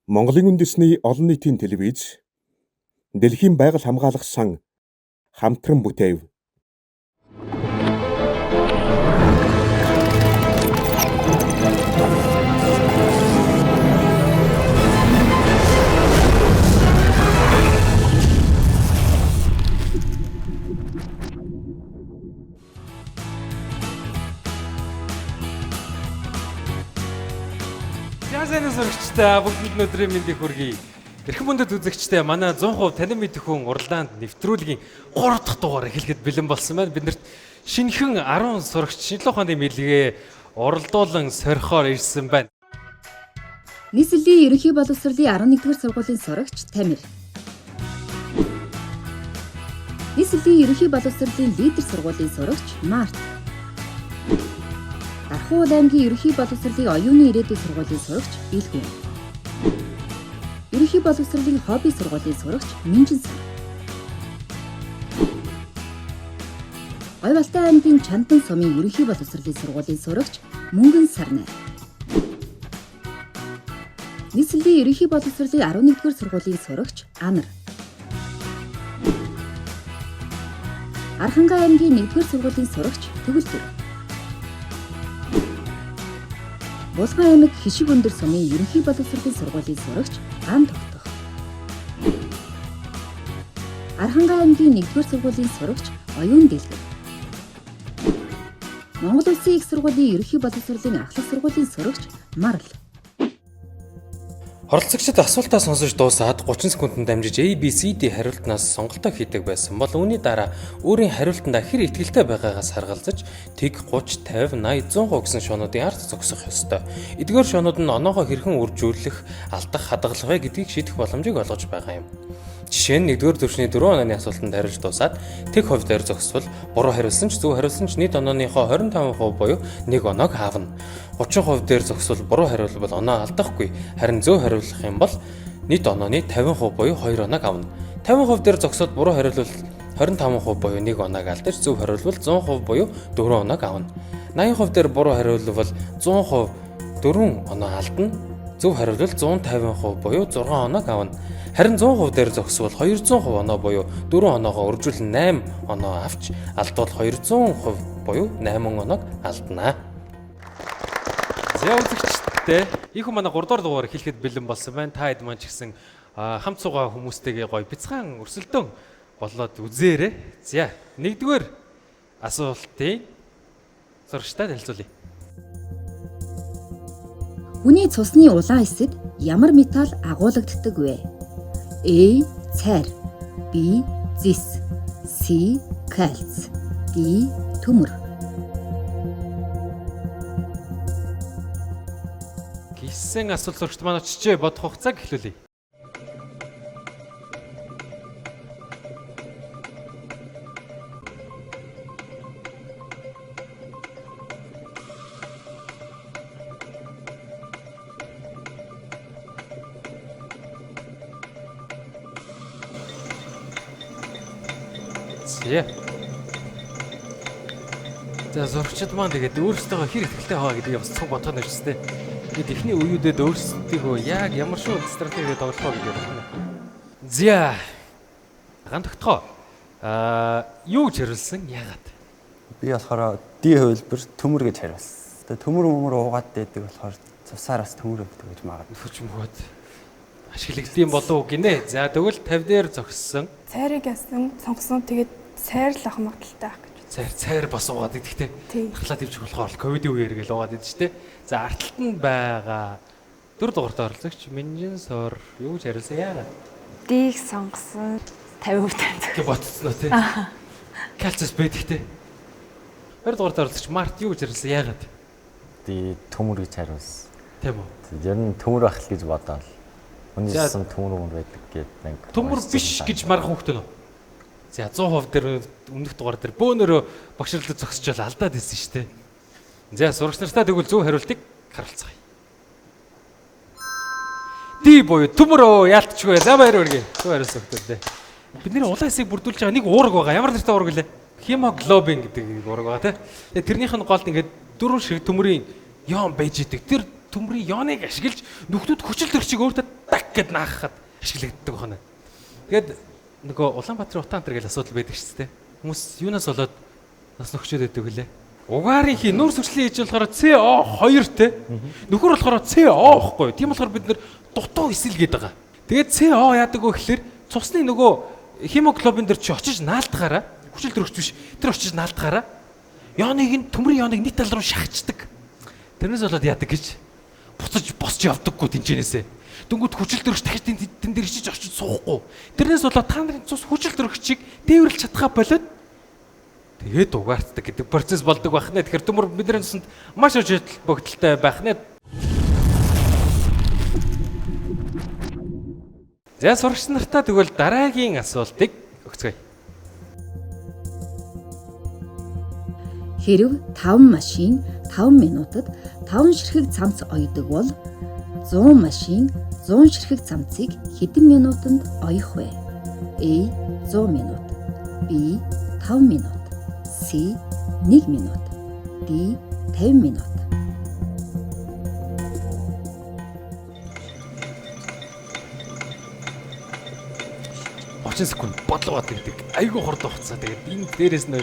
Монголын үндэсний олон нийтийн телевиз, Дэлхийн байгаль хамгаалах сан хамтран бүтээв. За сайн уу сурагчдаа, бүгдэнд нь өдрийн мэндийг хүргэе. Эрхэм мөндөд үзэгчдээ, манай 100% танин мэдэх хүн уралдаанд нэвтрүүлгийн 3 дахь дугаар эхлэхэд бэлэн болсон байна. Биднэрт шинэхэн 10 сурагч шинжилгээ ухааны мэдлэгээ уралдуулан сорихоор ирсэн байна. Нийслэлийн ерөнхий боловсролын 11-р сургуулийн сурагч Тамир. Нийслэлийн ерөнхий боловсролын лидер сургуулийн сурагч Март. Дархуул аймгийн ерөнхий боловсролын оюуны ирээдүйн сургуулийн сурагч Илгүн. Ерөнхий боловсролын хобби сургуулийн сурагч Минжин сан. Говьалтай аймгийн Чандан сумын ерөнхий боловсролын сургуулийн сурагч Мөнгөн Сарнай. Нийслэлийн ерөнхий боловсролын 11-р сургуулийн сурагч Анар. Архангай аймгийн 1-р сургуулийн сурагч Төгөлтөр. Булган аймаг Хишиг өндөр сумын ерөнхий боловсролын сургуулийн сурагч Ган Тогтох. Архангай аймгийн 1-р сургуулийн сурагч Оюун Дэлгэр. Монгол Улсын их сургуулийн ерөнхий боловсролын ахлах сургуулийн сурагч Марл. Оролцогчид асуултаа сонсож дуусаад 30 секундэд дамжиж A, B, C, D хариултнаас сонголтоо хийдэг байсан бол үүний дараа өөрийн хариултандаа хэр итгэлтэй байгаагаас харгалзаж тэг 30, 50, 80, 100% гэсэн шоонуудын ард зогсох ёстой. Эдгээр шоонууд нь оноогоо хэрхэн үржүүлэх, алдах, хадгалах вэ гэдгийг шийдэх боломжийг олгож байгаа юм. Жишээ нь 1-р түвшний 4 онооны асуултанд хариулж дуусаад тэг хувь дээр зогсвол буруу хариулсан ч зөв хариулсан ч нийт онооныхоо 25% буюу 1 оноог аавна. 30% дээр зогсвол буруу хариулбал оноо алдахгүй, харин зөв хариулах юм бол нийт онооны 50% буюу 2 оноог авна. 50% дээр зогсоод буруу хариулвал 25% буюу 1 оноог алдаж, зөв хариулвал 100% буюу 4 оноог авна. 80% дээр буруу хариулвал 100% 4 оноо алдна. Зөв хариулвал 150% буюу 6 оноог авна. Харин 100% дээр зогсвол 200% оноо буюу 4 оноогоо үржүүлэн 8 оноо авч алдвал 200% буюу 8 оноог алдна. За үзэгчдээ их манай 3 дугаар дугаар эхлэхэд бэлэн болсон байна. Та хэд маань ч гэсэн хамт суугаа хүмүүстэйгээ гоё бяцхан өрсөлдөөн болоод үзээрэй. За нэгдүгээр асуултыг зурагчтай танилцуулъя. Хүний цусны улаан эсэд ямар металл агуулгаддаг вэ? А. Цайр, Б. Зис, С. Кальц, Д. Төмөр. Гисэн асуулт зурагчд маань очижээ бодох хугацааг эхлүүлье. За. За зурагчид маань тэгээд өөрсдөө хэр ихтэй хаваа гэдгийг бас цуг бодох нь хэрэгтэй. Тэгээд эхний үеүүдэд өөрсдийнхөө яг ямар шүү стратегийг тоглох вэ гэдэг байна. За. Ган тогтхоо. Юу гэж хариулсан? Яагаад? Би болохоор D хувилбар төмөр гэж хариулсан. Тэгээ төмөр мөмөр уугаад байдаг болохоор цусаар бас төмөр өгдөг гэж магадгүй. Хүч мөхөд ашиглагдсан болов уу гинэ. За тэгвэл 50 дээр зогссон. Цайрыг ясан сонгосон, тэгээд цайр л ах магадaltaй ах гэж. Цайр бас уугаад идэх те. Тийм. Тархлаа төвчих болохоор ковидын үеэр гэл уугаад идэж те. За арталт нь байгаа дөрөв дугаартай оролцогч Минжин сор юу гэж хариулсан, яагаад? D-г сонгосон 50% тавьдаг. Гэ ботцсон уу те. Кальцис байдаг те. Хоёр дугаартай оролцогч Март юу гэж хариулсан, яагаад? Би төмөр гэж хариулсан. Тийм үү? Ер нь төмөр байх л гэж бодоол. Хүний За. цусан төмөр өмөр байдаг гэдэг нэг. Төмөр биш гэж марах хүүхдээ нөө. За 100% дээр өмнөх дугаар дээр бөөнөрөө багширлаж зогсож бол алдаад ирсэн шүү дээ. За сурагч нартай тэгвэл зөв хариултыг харуулцгаая. Ди буюу төмөрөө яалтчгүй. За баяр хүргэе. Зөв хариулсан хүмүүстээ. Бидний улаан хэсгийг бүрдүүлж байгаа нэг уураг байгаа. Ямар нэртэй уураг лээ? Хемоглобин гэдэг нэг уураг байгаа тий. Тэгээ тэрнийх нь голд ингээд дөрвөн шиг төмөрийн йон байж идэг. Тэр төмрийн ионыг ашиглаж нүхтүүд хүчил төрчийг өөртөө так гэд наахад ашиглагддаг байна. Тэгээд нөгөө Улаанбаатарын утаан төр гэж асуудал байдаг шүү дээ. Хүмүүс юунаас болоод нас нөхчөөд байдаг вүлээ? Угаарын хий нүүрс хүчлийн ээж болохоор CO2 те. Нөхөр болохоор CO байхгүй. Тийм болохоор бид нэр дутуу эсэл гээд байгаа. Тэгээд CO яадаг вэ гэхээр цусны нөгөө хемоглобин дээр чи очиж наалтгаараа хүчил төрөгч биш. Тэр очиж наалтгаараа ионыг нь төмрийн ионыг нэг тал руу шахацдаг. Тэрнээс болоод яадаг гэж буцаж босч явдаггүй тэнчэнээсээ. Дөнгөд хүчил төрөгч дахиж тэн дээр чиж очиж суухгүй. Тэрнээс болоод та нарын цус хүчил төрөгчийг дээвэрлж чадхаа болоод тэгээд угаартдаг гэдэг процесс болдог байх нэ. Тэгэхээр төмөр бидний цуснд маш ач холбогдолтой байх нэ. За сурагч нартаа тэгвэл дараагийн асуултыг өгцгээе. Хэрв 5 машин 5 минутад 5 ширхэг цамц оёдог бол 100 машин 100 ширхэг цамцыг хэдэн минутанд оёх вэ? A 100 минут, B 5 минут, C 1 минут, D 50 минут. 30 секунд бодлого бод гэдэг. Айгүй хурдан хуцаа. Тэгээд энэ дээрээс нь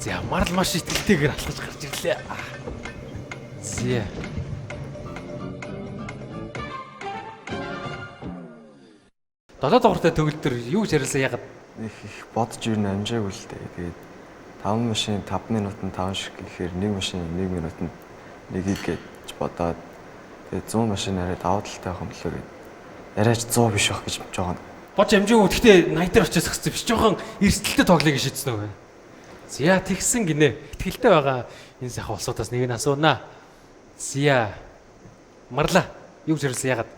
За марл маш итгэлтэйгээр алхаж гарч ирлээ. За. Долоо дугаартай төгөл төр юу гэж харилсан ягаад? Их бодож юу н амжаагүй л дээ. Тэгээд 5 машин 5 минутанд 5 шиг гэхээр 1 машин 1 минутанд 1-ийг гэж бодоод тэгээд 100 машин арай давуу талтай байх юм лөө гэд. Арайч 100 биш байх гэж жоохон бодж амжаагүй. Гэхдээ 80 дээр очиж зогссон биш. Жоохон эрсдэлтэй тоглоё гэж шийдсэн үү? За тэгсэн гинэ. Итгэлтэй байгаа энэ сайхан улсуудаас нэг нь асуунаа. За. Марла юу гэж хэлсэн ягаад?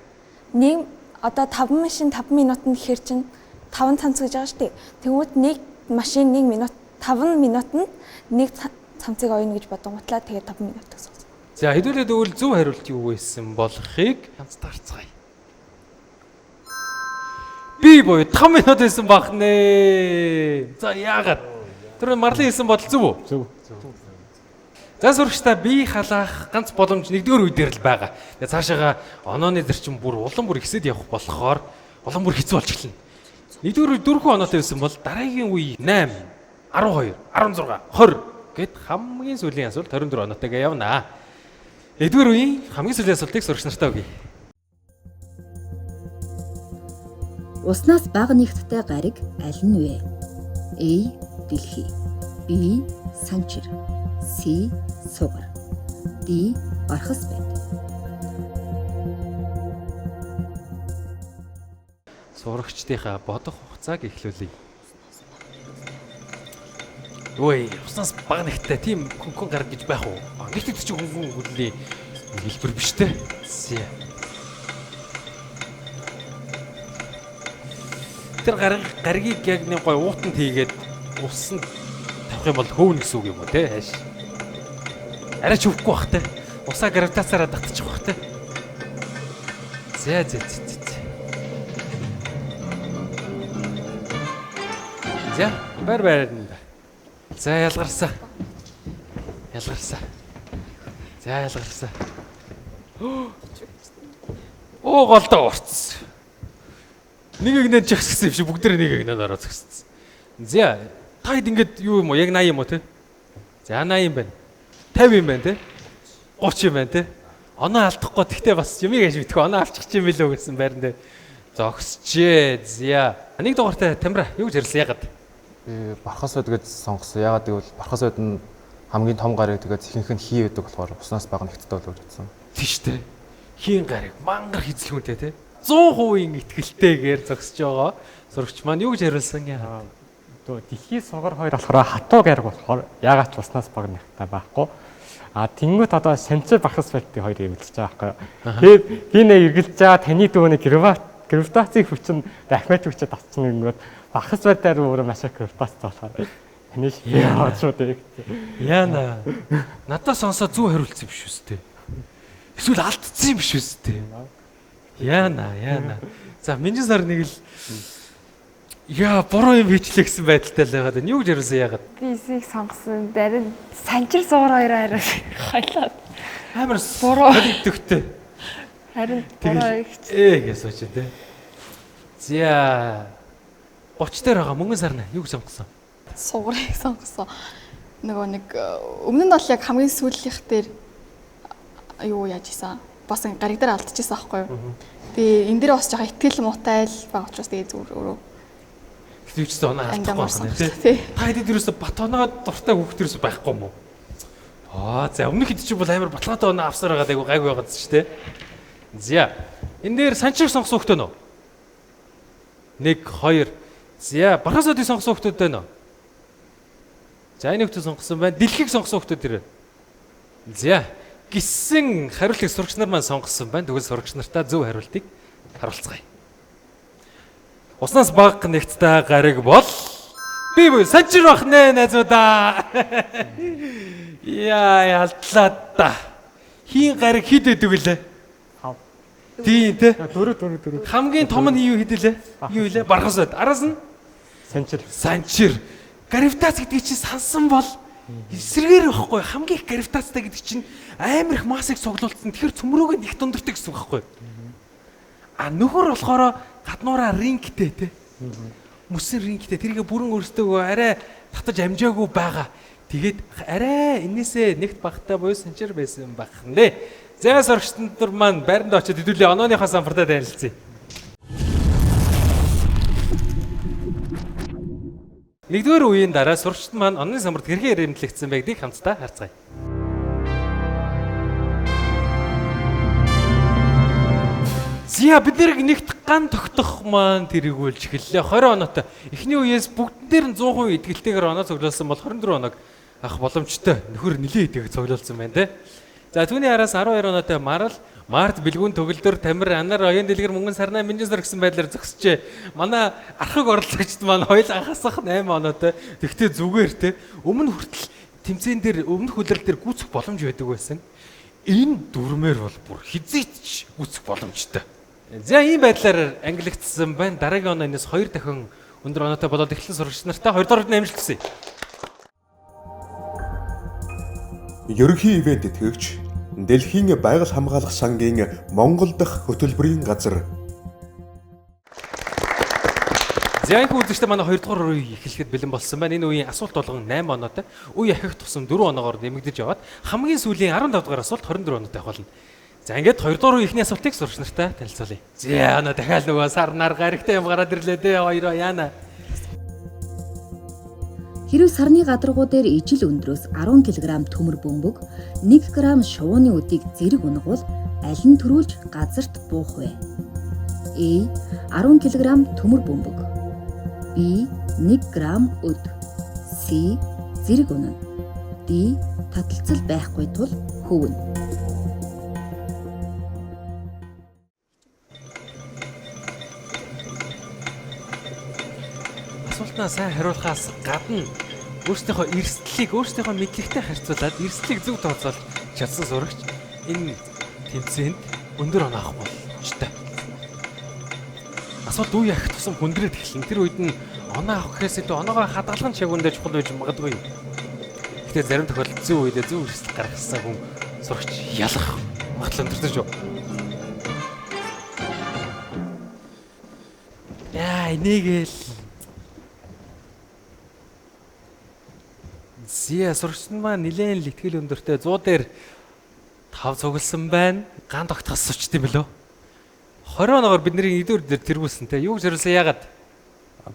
Нэг одоо 5 машин 5 минутанд гэхэр чинь 5 цамц гэж байгаа шүү дээ. Тэнгүүд нэг машин 1 минут 5 минутанд нэг цамцыг оёно гэж бодонгуутлаа тэгээд 5 минут гэсэн. За хэдүүлээ тэгвэл зөв хариулт юу байсан болохыг ганц тарцгаая. Би буюу 5 минут байсан байх нэ. За яагаад? Тэр марлын хэлсэн бодол зөв үү? Зөв. За сурагчдаа бие халаах ганц боломж нэгдүгээр үе дээр л байгаа. Тэгээ цаашаага онооны зарчим бүр улам бүр ихсэд явах болохоор улам бүр хэцүү болж эхэлнэ. Нэгдүгээр үе 4 оноотой байсан бол дараагийн үе 8, 12, 16, 20 гэд хамгийн сүүлийн асуулт 24 оноотойгоо явнаа. Нэгдүгээр үеийн хамгийн сүүлийн асуултыг сурагч нартаа өгье. Уснаас бага нэгттэй гариг аль нь вэ? A. Дэлхий, B. Санчир, C. Сугар, D. Бархас байд. Сурагчдынхаа бодох хугацааг эхлүүлье. Ой, уснаас бага нэгттэй тийм хөнгөн гараг гэж байх уу? Нэгтгэж чи хөнгөн хөллийн хэлбэр биш те. Зэ. Тэр гаригийг яг нэг гой уутанд хийгээд усанд тавих юм бол хөвнө гэсэн үг юм уу те? Хайш. Арай ч хөвөхгүй бах те. Усаа гравитацаараа татчих бах те. Зэ зэ зэ зэ. За байр байранд. За ялгарсан. Ялгарсан. За ялгарсан. Оо голдоо орцсон. Нэг игнэн чихсгсэн юм шиг бүгд нэг игнэн ороо зогссон. За та хэд ингээд юу юм уу? Яг 80 юм уу те? За 80 юм байна. 50 юм байна те? 30 юм байна те? Оноо алдахгүй тэгтээ бас юмыг аж мэдгүй оноо авчих юм билүү гэсэн байран дээр зогсчээ. За нэг дугаартай Тамира юу гэж ярьсан ягаад? Би бархас байд гэж сонгосон. Ягаад гэвэл бархас байд нь хамгийн том гарыг тэгээд ихэнх нь хий байдаг болохоор уснаас бага нэгттэй болов гэж бодсон. Тийш үү. Хийн гарыг мангар хэзлэгүнтэй те. 100% итгэлтэйгээр зогсож байгаа сурагч маань юу гэж хариулсан яа? Дэлхийн сугар хоёр болохоор хатуу гариг болохоор яагаад ч уснаас бага нэгтэй байхгүй. А тэнгуут одоо шамчир бархас байдгийг хоёр эргэлдэж байгаа байхгүй. Тэгээд би нэ эргэлдэж байгаа таны дүүний гравитацийн хүч нь арифметик хүчээр татчихна гингүүд бархас байдлаар өөрөө маш их гравитацтай болохоор таны шууд яг. Яна. Надад сонсоо зөв хариулсан юм биш үстэй. Эсвэл алдсан юм биш үстэй. Яана, яана. За минжин сар нэг л яа буруу юм хийчлээ гэсэн байдалтай л байгаад байна. Юу гэж хариулсан яагаад? Би эсийг сонгосон. Дарин санчир сугар хоёроо хариулсан. Хойлоо. Амар буруу идэвхтэй. Харин буруу их. Ээ гэж сууч тэ. За 30 дээр байгаа мөнгөн сарна. Юу гэж сонгосон? Сугарыг сонгосон. Нөгөө нэг өмнө нь бол яг хамгийн сүүлийнх дээр юу яаж исэн. Бас ингэ гариг дээр алдчихсан аахгүй юу. Тэгээ энэ дээр бас жоохон итгэл муутай л байгаа учраас тэгээ зүгээр өөрөө. Тэгвэл ч гэсэн оноо алдахгүй байна тий. Та хэд ерөөсө бат оноо дуртай хүүхэд ерөөсө байхгүй юм уу? Аа за өмнөх хэд чи бол амар баталгаатай оноо авсаар байгаа айгу гайгүй байгаад ч тий. За энэ дээр санчиг сонгосон хүүхэд нөө? 1 2 За бархас одыг сонгосон хүүхдүүд байна уу? За энэ хүүхдүүд сонгосон байна. Дэлхийг сонгосон хүүхдүүд тэр. За гисэн хариултыг сурагч нар маань сонгосон байна. Тэгвэл сурагч нартаа зөв хариултыг харуулцгаая. Уснаас бага нэгттэй гариг бол би буюу санчир бах нэ найзуудаа. Яа алдлаа та. Хийн гариг хэд өгдөг лээ? 5. Тийм те. 4 4 4. Хамгийн том нь юу хэдэлээ? Юу илээ? Бархас байд. Араас нь санчир. Санчир. Гравитац гэдгийг чи сансан бол эсрэгээр байхгүй. Хамгийн их гравитацтай гэдэг чинь амар их массыг цуглуулсан. Тэгэхээр цөмрөөгөө нэг дундэртэй гэсэн үг байхгүй. А нөхөр болохоор гаднуураа рингтэй те. Мөсөн рингтэй. Тэргээ бүрэн өөртөө арай татаж амжаагүй байгаа. Тэгээд арай энээсээ нэгт багтай буюу санчир байсан байх нэ. За сурагчид нар маань байранд очиод хэдүүлээ онооныхоо самбартаа танилцъя. Нэгдүгээр үеийн дараа сурагчид маань онооны самбарт хэрхэн ярэмтлэгдсэн бэ гэдгийг хамтдаа харцгаая. За бид нэр нэгт ган тогтох маань тэргүүлж эхэллээ. 20 оноотой. Эхний үеэс бүгдэн дээр нь 100% итгэлтэйгээр оноо цуглуулсан бол 24 оноог авах боломжтой. Нөхөр нэлээд идэг цуглуулсан байна те. За түүний араас 12 оноотой Марал, Март, Бэлгүүн, Төгөлдөр, Тамир, Анар, Оюун дэлгэр, Мөнгөн сарнаа, Минжин сар гэсэн байдлаар зогсжээ. Манай архаг оролцогчд маань хоёул анхаасах 8 оноотой. Тэгтээ зүгээр те. Өмнө хүртэл тэмцээн дээр өмнөх үлрэл дээр гүйцэх боломж байдаг байсан. Энэ дүрмээр бол бүр хизээч гүйцэх боломжтой. За ийм байдлаар ангилагдсан байна. Дараагийн оноо энэс 2 дахин өндөр оноотой болоод эхлэн сурагч нартаа 2 дугаар амжилт хүсье. Ерөнхий ивент тэтгэгч Дэлхийн байгаль хамгаалах сангийн Монгол дахь хөтөлбөрийн газар. За энэ үзэгчдээ манай 2 дугаар үе эхлэхэд бэлэн болсон байна. Энэ үеийн асуулт болгон 8 оноотой. Үе ахих тусам 4 оноогоор нэмэгдэж яваад хамгийн сүүлийн 15 дугаар асуулт 24 оноотой болно. За ингээд 2 дугаар үеийнхний асуултыг сурагч нартаа танилцуулъя. За оноо дахиад нөгөө сарнаар гаригтай юм гараад ирлээ дээ хоёроо яана. Хэрв сарны гадаргуу дээр ижил өндрөөс 10 кг төмөр бөмбөг, 1 г шувууны үдийг зэрэг унгавал аль нь төрүүлж газарт буух вэ? А. 10 кг төмөр бөмбөг. Б. 1 г өд. С. Зэрэг унана. Д. Таталцал байхгүй тул хөвнө. Асуултаа сайн хариулахаас гадна өөрсдийнхөө эрсдлийг өөрсдийнхөө мэдлэгтэй харьцуулаад эрсдлийг зөв тооцоолж чадсан сурагч энэ тэмцээнд өндөр оноо авах боломжтой. Асуулт үе ахих тусам хүндрээд эхэлнэ. Тэр үед нь оноо авах гэхээс илүү оноогоо хадгалах нь шагундаа чухал байж магадгүй. Гэхдээ зарим тохиолдолд зөв үедээ зөв эрсдэл гаргасан хүн сурагч ялах магадлал өндөртэй шүү. Яа, энийгэл Зя сурагч маань нэлээд л итгэл өндөртэй 100 дээр 5 цугласан байна. Ган тогтохос сучд юм бэлөө. 20 оноогоор бидний нэгдүгээр дээр тэргүүлсэн те. Юу гэж хариулсан яагаад?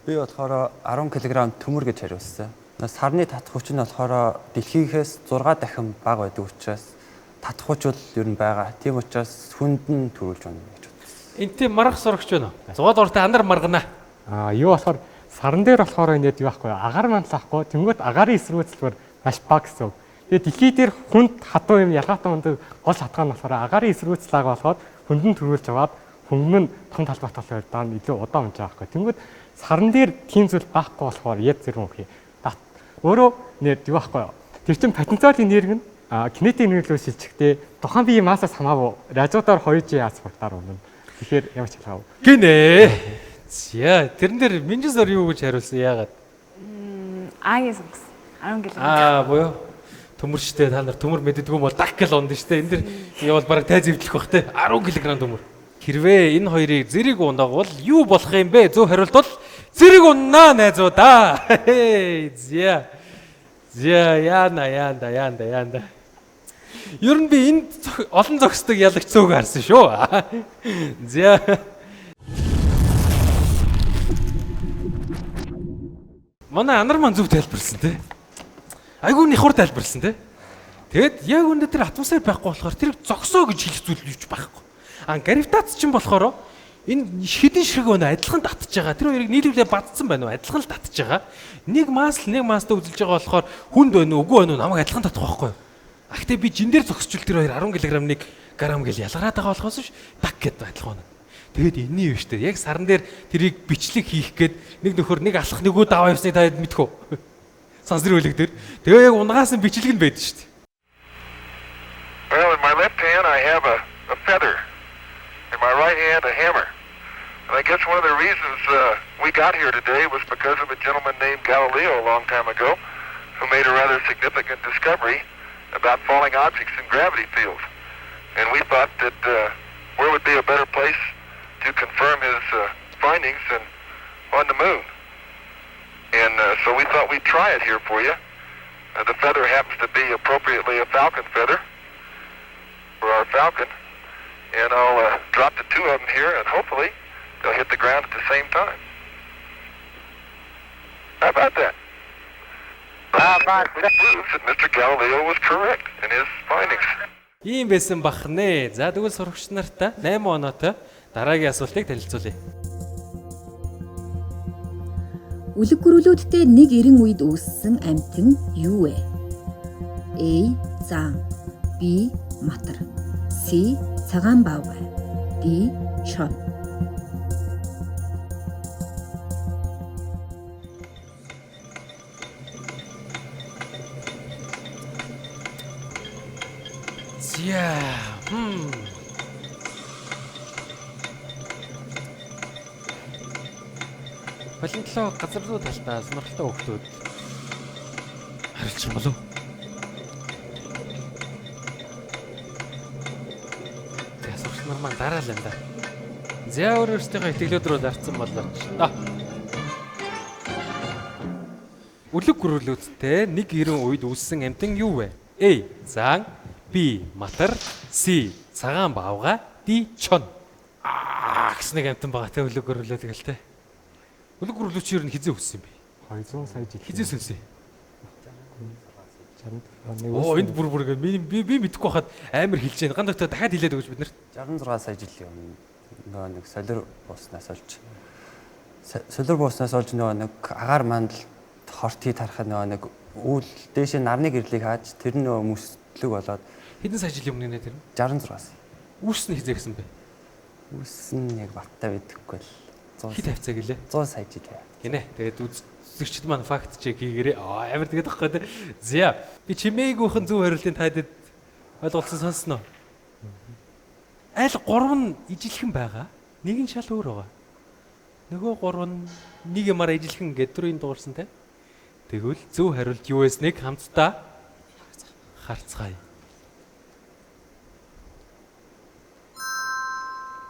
Би болохоор 10 кг төмөр гэж хариулсан. Сарны татах хүч нь болохоор дэлхийгээс 6 дахин бага байдаг учраас татах хүч бол ер нь байгаа. Тийм учраас хүнд нь төрүүлж байна гэж бодсон. Энтэй маргах сурагч байна уу? 100 дууртай анар маргана. Аа юу болохоор саран дээр болохоор ингээд юу байхгүй агаар манлахгүй тэнгуут агарын эсэргүүцэлбэр маш бага гэсэн үг. Тэгээ дэлхий дээр хүнд хатуу юм ялгаатай хүнд гол шатгаа нь болохоор агарын эсэргүүцэл ага болохоор хүнд нь төрүүлж аваад хөнгөн нь том талбайт болохоор даа нь илүү удаан унж байгаа байхгүй. Тэнгуут саран дээр тийм зүйл байхгүй болохоор яд зэрэг юм хий. Өөрөө нэр юу байхгүй. Тэр чинь потенциал энерги нь Кинетик энерги рүү шилжихдээ тухайн биеийн массаас хамаагүй радиотоор 2G аз багтаар унана. Тэгэхээр ямар ч ялгаагүй. Гинэ. За, тэрэн дээр Минжисор юу гэж хариулсан, яагаад? А-гийн сонгосон. 10 кг. Аа, буюу төмөр штэ, та нар төмөр мэддэггүй бол дак гэл унд штэ. Энэ дэр явал бараг тайз эвдлэх бах те. 10 кг төмөр. Хэрвээ энэ хоёрыг зэрэг унаавал юу болох юм бэ? Зөв хариулт бол зэрэг уннаа найзуудаа. За. За, яана яанда яанда яанда. Ер нь би энд олон зогсдог ялагч цөөх харсан шүү. За. Манай анар маань зөв тайлбарласан те. Айгүй нихур тайлбарласан те. Тэгэд яг үүндээ тэр атмосфер байхгүй болохоор тэр зогсоо гэж хэлэх зүйл юу ч байхгүй. А гравитац чинь болохоор энэ хэдэн ширхэг өнө адилхан татж байгаа. Тэр хоёрыг нийлүүлээ бадсан байна уу? Адилхан л татж байгаа. Нэг масс л нэг масстай үзэлж байгаа болохоор хүнд байна уу, үгүй байна уу намайг адилхан татах байхгүй юу? А гэтээ би жин дээр зогсчул тэр хоёр 10 кг 1 грамм гэл ялгараад байгаа болохоос ш так гэд адилхан байна. Тэгээд энэний юу штэ. Яг саран дээр тэрийг бичлэг хийх гээд нэг нөхөр нэг алах нөгөө даваа явсныг та мэдэх үү? Сансрын үлэг дээр. Тэгээ яг унгаас нь бичлэг нь байдаг штэ. Well, in my left hand I have a feather. In my right hand a hammer. And I guess one of the reasons we got here today was because of a gentleman named Galileo a long time ago who made a rather significant discovery about falling objects in gravity fields. And we thought that where would be a better place to confirm his findings than on the moon. And so we thought we'd try it here for you. The feather happens to be appropriately a falcon feather for our falcon. And I'll drop the two of them here, and hopefully they'll hit the ground at the same time. How about that? That proves that Mr. Galileo was correct in his findings. Ийм байсан бах нэ. За, тэгвэл сурагч нартаа 8 оноотой дараагийн асуултыг танилцуулъя. Үлэг гөрүүлүүдтэй нэг эрен үед үүссэн амьтан юу вэ? A. Зан, B. Матар, C. Цагаан баавгай, D. Чон. За. Болонтлоо газар зүй талдаа сонирхолтой хүүхдүүд хариулчих юм болов. Тэгээ сурагч нар маань дараалал энэ да. За, өөр өөрсдийнхөө итгэлүүд рүү дарцсан болооч. Үлэг гөрүүлүүдтэй нэг эрен үед үүссэн амьтан юу вэ? A. Зан, B. Матар, C. Цагаан баавгай, D. Чон. Аа гэсэн нэг амьтан байгаа те, үлэг гөрүүлүүд гэл те. Үлэг гөрүүлүүд чи ер нь хизээ үүссэн юм бэ? 200 сая жил. Хизээ сүнсэн. 64 Оо, энд бүр бүр би би мэдэхгүй хахад амар хэлж байна. Ган доктор дахиад хэлээд өгөөч бид нарт. 66 сая жилийн өмнө нөгөө нэг солир бууснаас олж нөгөө нэг агаар мандал хортыг тарахад нөгөө нэг үйл дээшээ нарны гэрлийг хааж тэр нь нөгөө мөслөг болоод хэдэн сая жилийн өмнө нэ тэр? 66 сая. Үүснэ хизээ гэсэн бэ? Үүсэн яг баттай мэдэхгүй л. 100 Хэд хавцаа гэлээ? 100 сая жил. Гинэ. Тэгээд үзэгчд маань факт чек хийгээрэй. Аа, амар тэгээд тахгүй те. За, би чимээгүйхэн зөв хариултын таадэд ойлголцсон сонсноо. Аль гурав нь ижилхэн байгаа. Нэг нь шал өөр байгаа. Нөгөө гурав нь нэг юмар ижилхэн гэдэг түрүүний дуурсан те. Тэгвэл зөв хариулт юу байсныг хамтдаа харцгаая.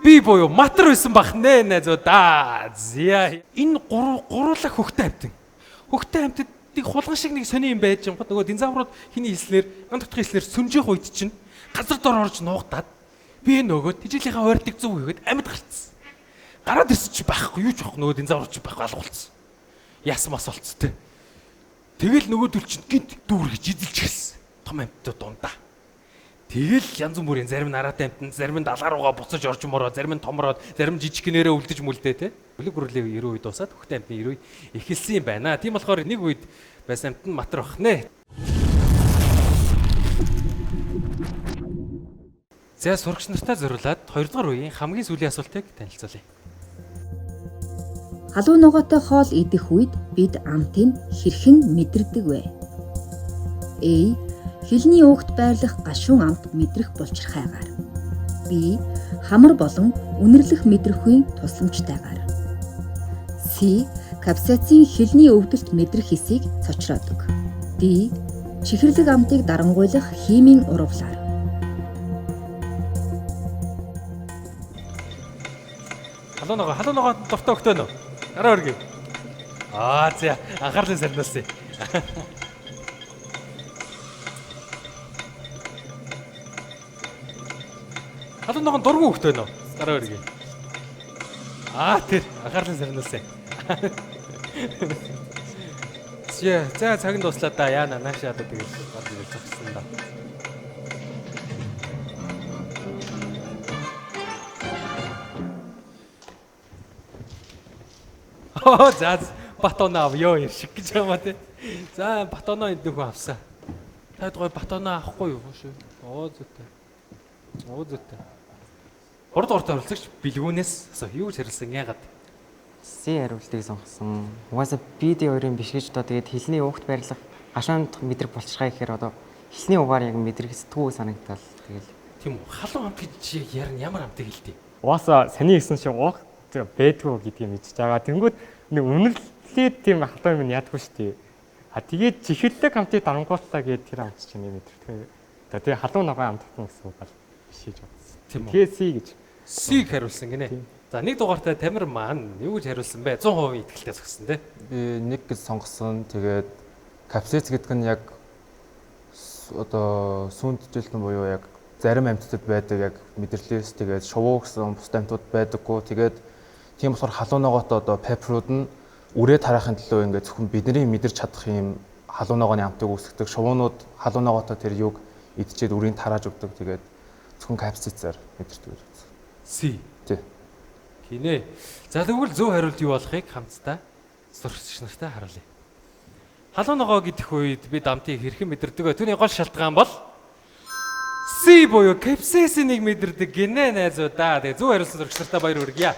Би буюу матар байсан бах нэ найзуудаа. За, энэ гуруула хөхтэй амьтан. Хөхтэй амьтдыг хулган шиг нэг сони юм байж юм. Нөгөө динозаврууд хиний хэлснээр, ган дотох хэлснээр сүнжих үед чинь газар дор орж нуугдаад би нөгөө тэжээлийнхаа ойртыг зөв хийгээд амьд гарцсан. Гараад ирсэн чи байхгүй, юу ч байхгүй, нөгөө динозаврууд чи байхгүй, алга болцсон. Яс мас болцсон те. Тэгэл нөгөөдөл чинь гинт дүүргэж эзэлж эхэлсэн. Том амьтдууд дундаа. Тэгэл янз бүрийн зарим нь араатай амьтан, зарим нь далаа руугаа буцаж орж мороо, зарим нь томроод, зарим нь жижигнэрээ үлдэж мүлдээ те. Үлэг гүрлээ 90 үед дуусаад хөхтэй амьтны 90 үе эхэлсэн юм байна. Тийм болохоор нэг үед байсан амьтан матар бах нэ. За, сурагч нартай зориулаад 2 дугаар үеийн хамгийн сүүлийн асуултыг танилцуулъя. Халуун ногоотой хоол идэх үед бид амтыг хэрхэн мэдэрдэг вэ? A. Хилний өөгт байрлах гашуун амт мэдрэх булчирхайгаар. B. Хамар болон үнэрлэх мэдрэхүйн тусламжтайгаар. C. Капсацин хилний өвдөлт мэдрэх эсийг цочроодог. D. Чихэрлэг амтыг дарангуйлах химийн урвалаар. Халуун ногоо, халуун ногоо дуртай өгтөө нөө. Гараа өргөе. Аа за анхаарлын сарнаас. Халуун ногоон дургу өгтөө нөө. Гараа өргөе. Аа тэр анхаарлын сарнаас. За цаг нь дуслаа да. Яана наашаа одоо тэгэл гарч ирэл зогссон да. Оо за батоно ав ёо шиг гэж байгаа юм те. За батоно энэ нөхөн авсан. Таад гой батоно авахгүй юу шүү. Оо зүйтэй. Оо зүйтэй. 3 дугаартай оролцогч бэлгүүнээс асуу. Юу гэж харилцсан яагаад? C хариултыг сонгосон. Угаасаа BD хоёрын биш гэж одоо тэгээд хилний уухт байрлах гашуунд мэдрэг болчихгай гэхээр одоо хилний угаар яг мэдрэгсдэггүй санагдал тэгэл. Тийм үү. Халуун амт гэж ярина ямар амтыг хэлдэг? Угаасаа саний хэлсэн шиг уух байдгүй гэдгийг мэдчихэж байгаа. Тэнгүүд нэг үнэрлээд тийм халуун юм яадгүй шүү дээ. А тэгээд чихэрлэг амтыг дарангуутлаа гээд тэр амт чинь мэдэрдэг. За тэгээ халуун ногоон амт татна гэсэн үг бол биш гэж бодсон. Тийм үү. Тэгээ C гэж. C-г хариулсан гинэ. За нэг дугаартай Тамир маань юу гэж хариулсан бэ? 100% итгэлтэй зогссон тий. Би нэг гэж сонгосон. Тэгээд капсиц гэдэг нь яг одоо сүүнджилтэн буюу яг зарим амьтдад байдаг яг мэдрэлээс тэгээд шувуу гэсэн бусад амьтууд байдаггүй. Тэгээд тийм болохоор халуун ногоотой одоо пепперүүд нь үрээ тараахын төлөө ингээд зөвхөн бидний мэдэрч чадах юм халуун ногооны амтыг үүсгэдэг. Шувуунууд халуун ногоотой тэр юг идчихэд үрийг тарааж өгдөг. Тэгээд зөвхөн капсицаар мэдэрдэг гэж бодсон. C. Тий. Гинэ. За тэгвэл зөв хариулт юу болохыг хамтдаа сурагч нартай харуулъя. Халуун ногоо гэдэг үед бид амтыг хэрхэн мэдэрдэг вэ? Түүний гол шалтгаан бол C буюу капсайцинийг мэдэрдэг гинэ найзуудаа. Тэгээ зөв хариулсан сурагч нартай баяр хүргье.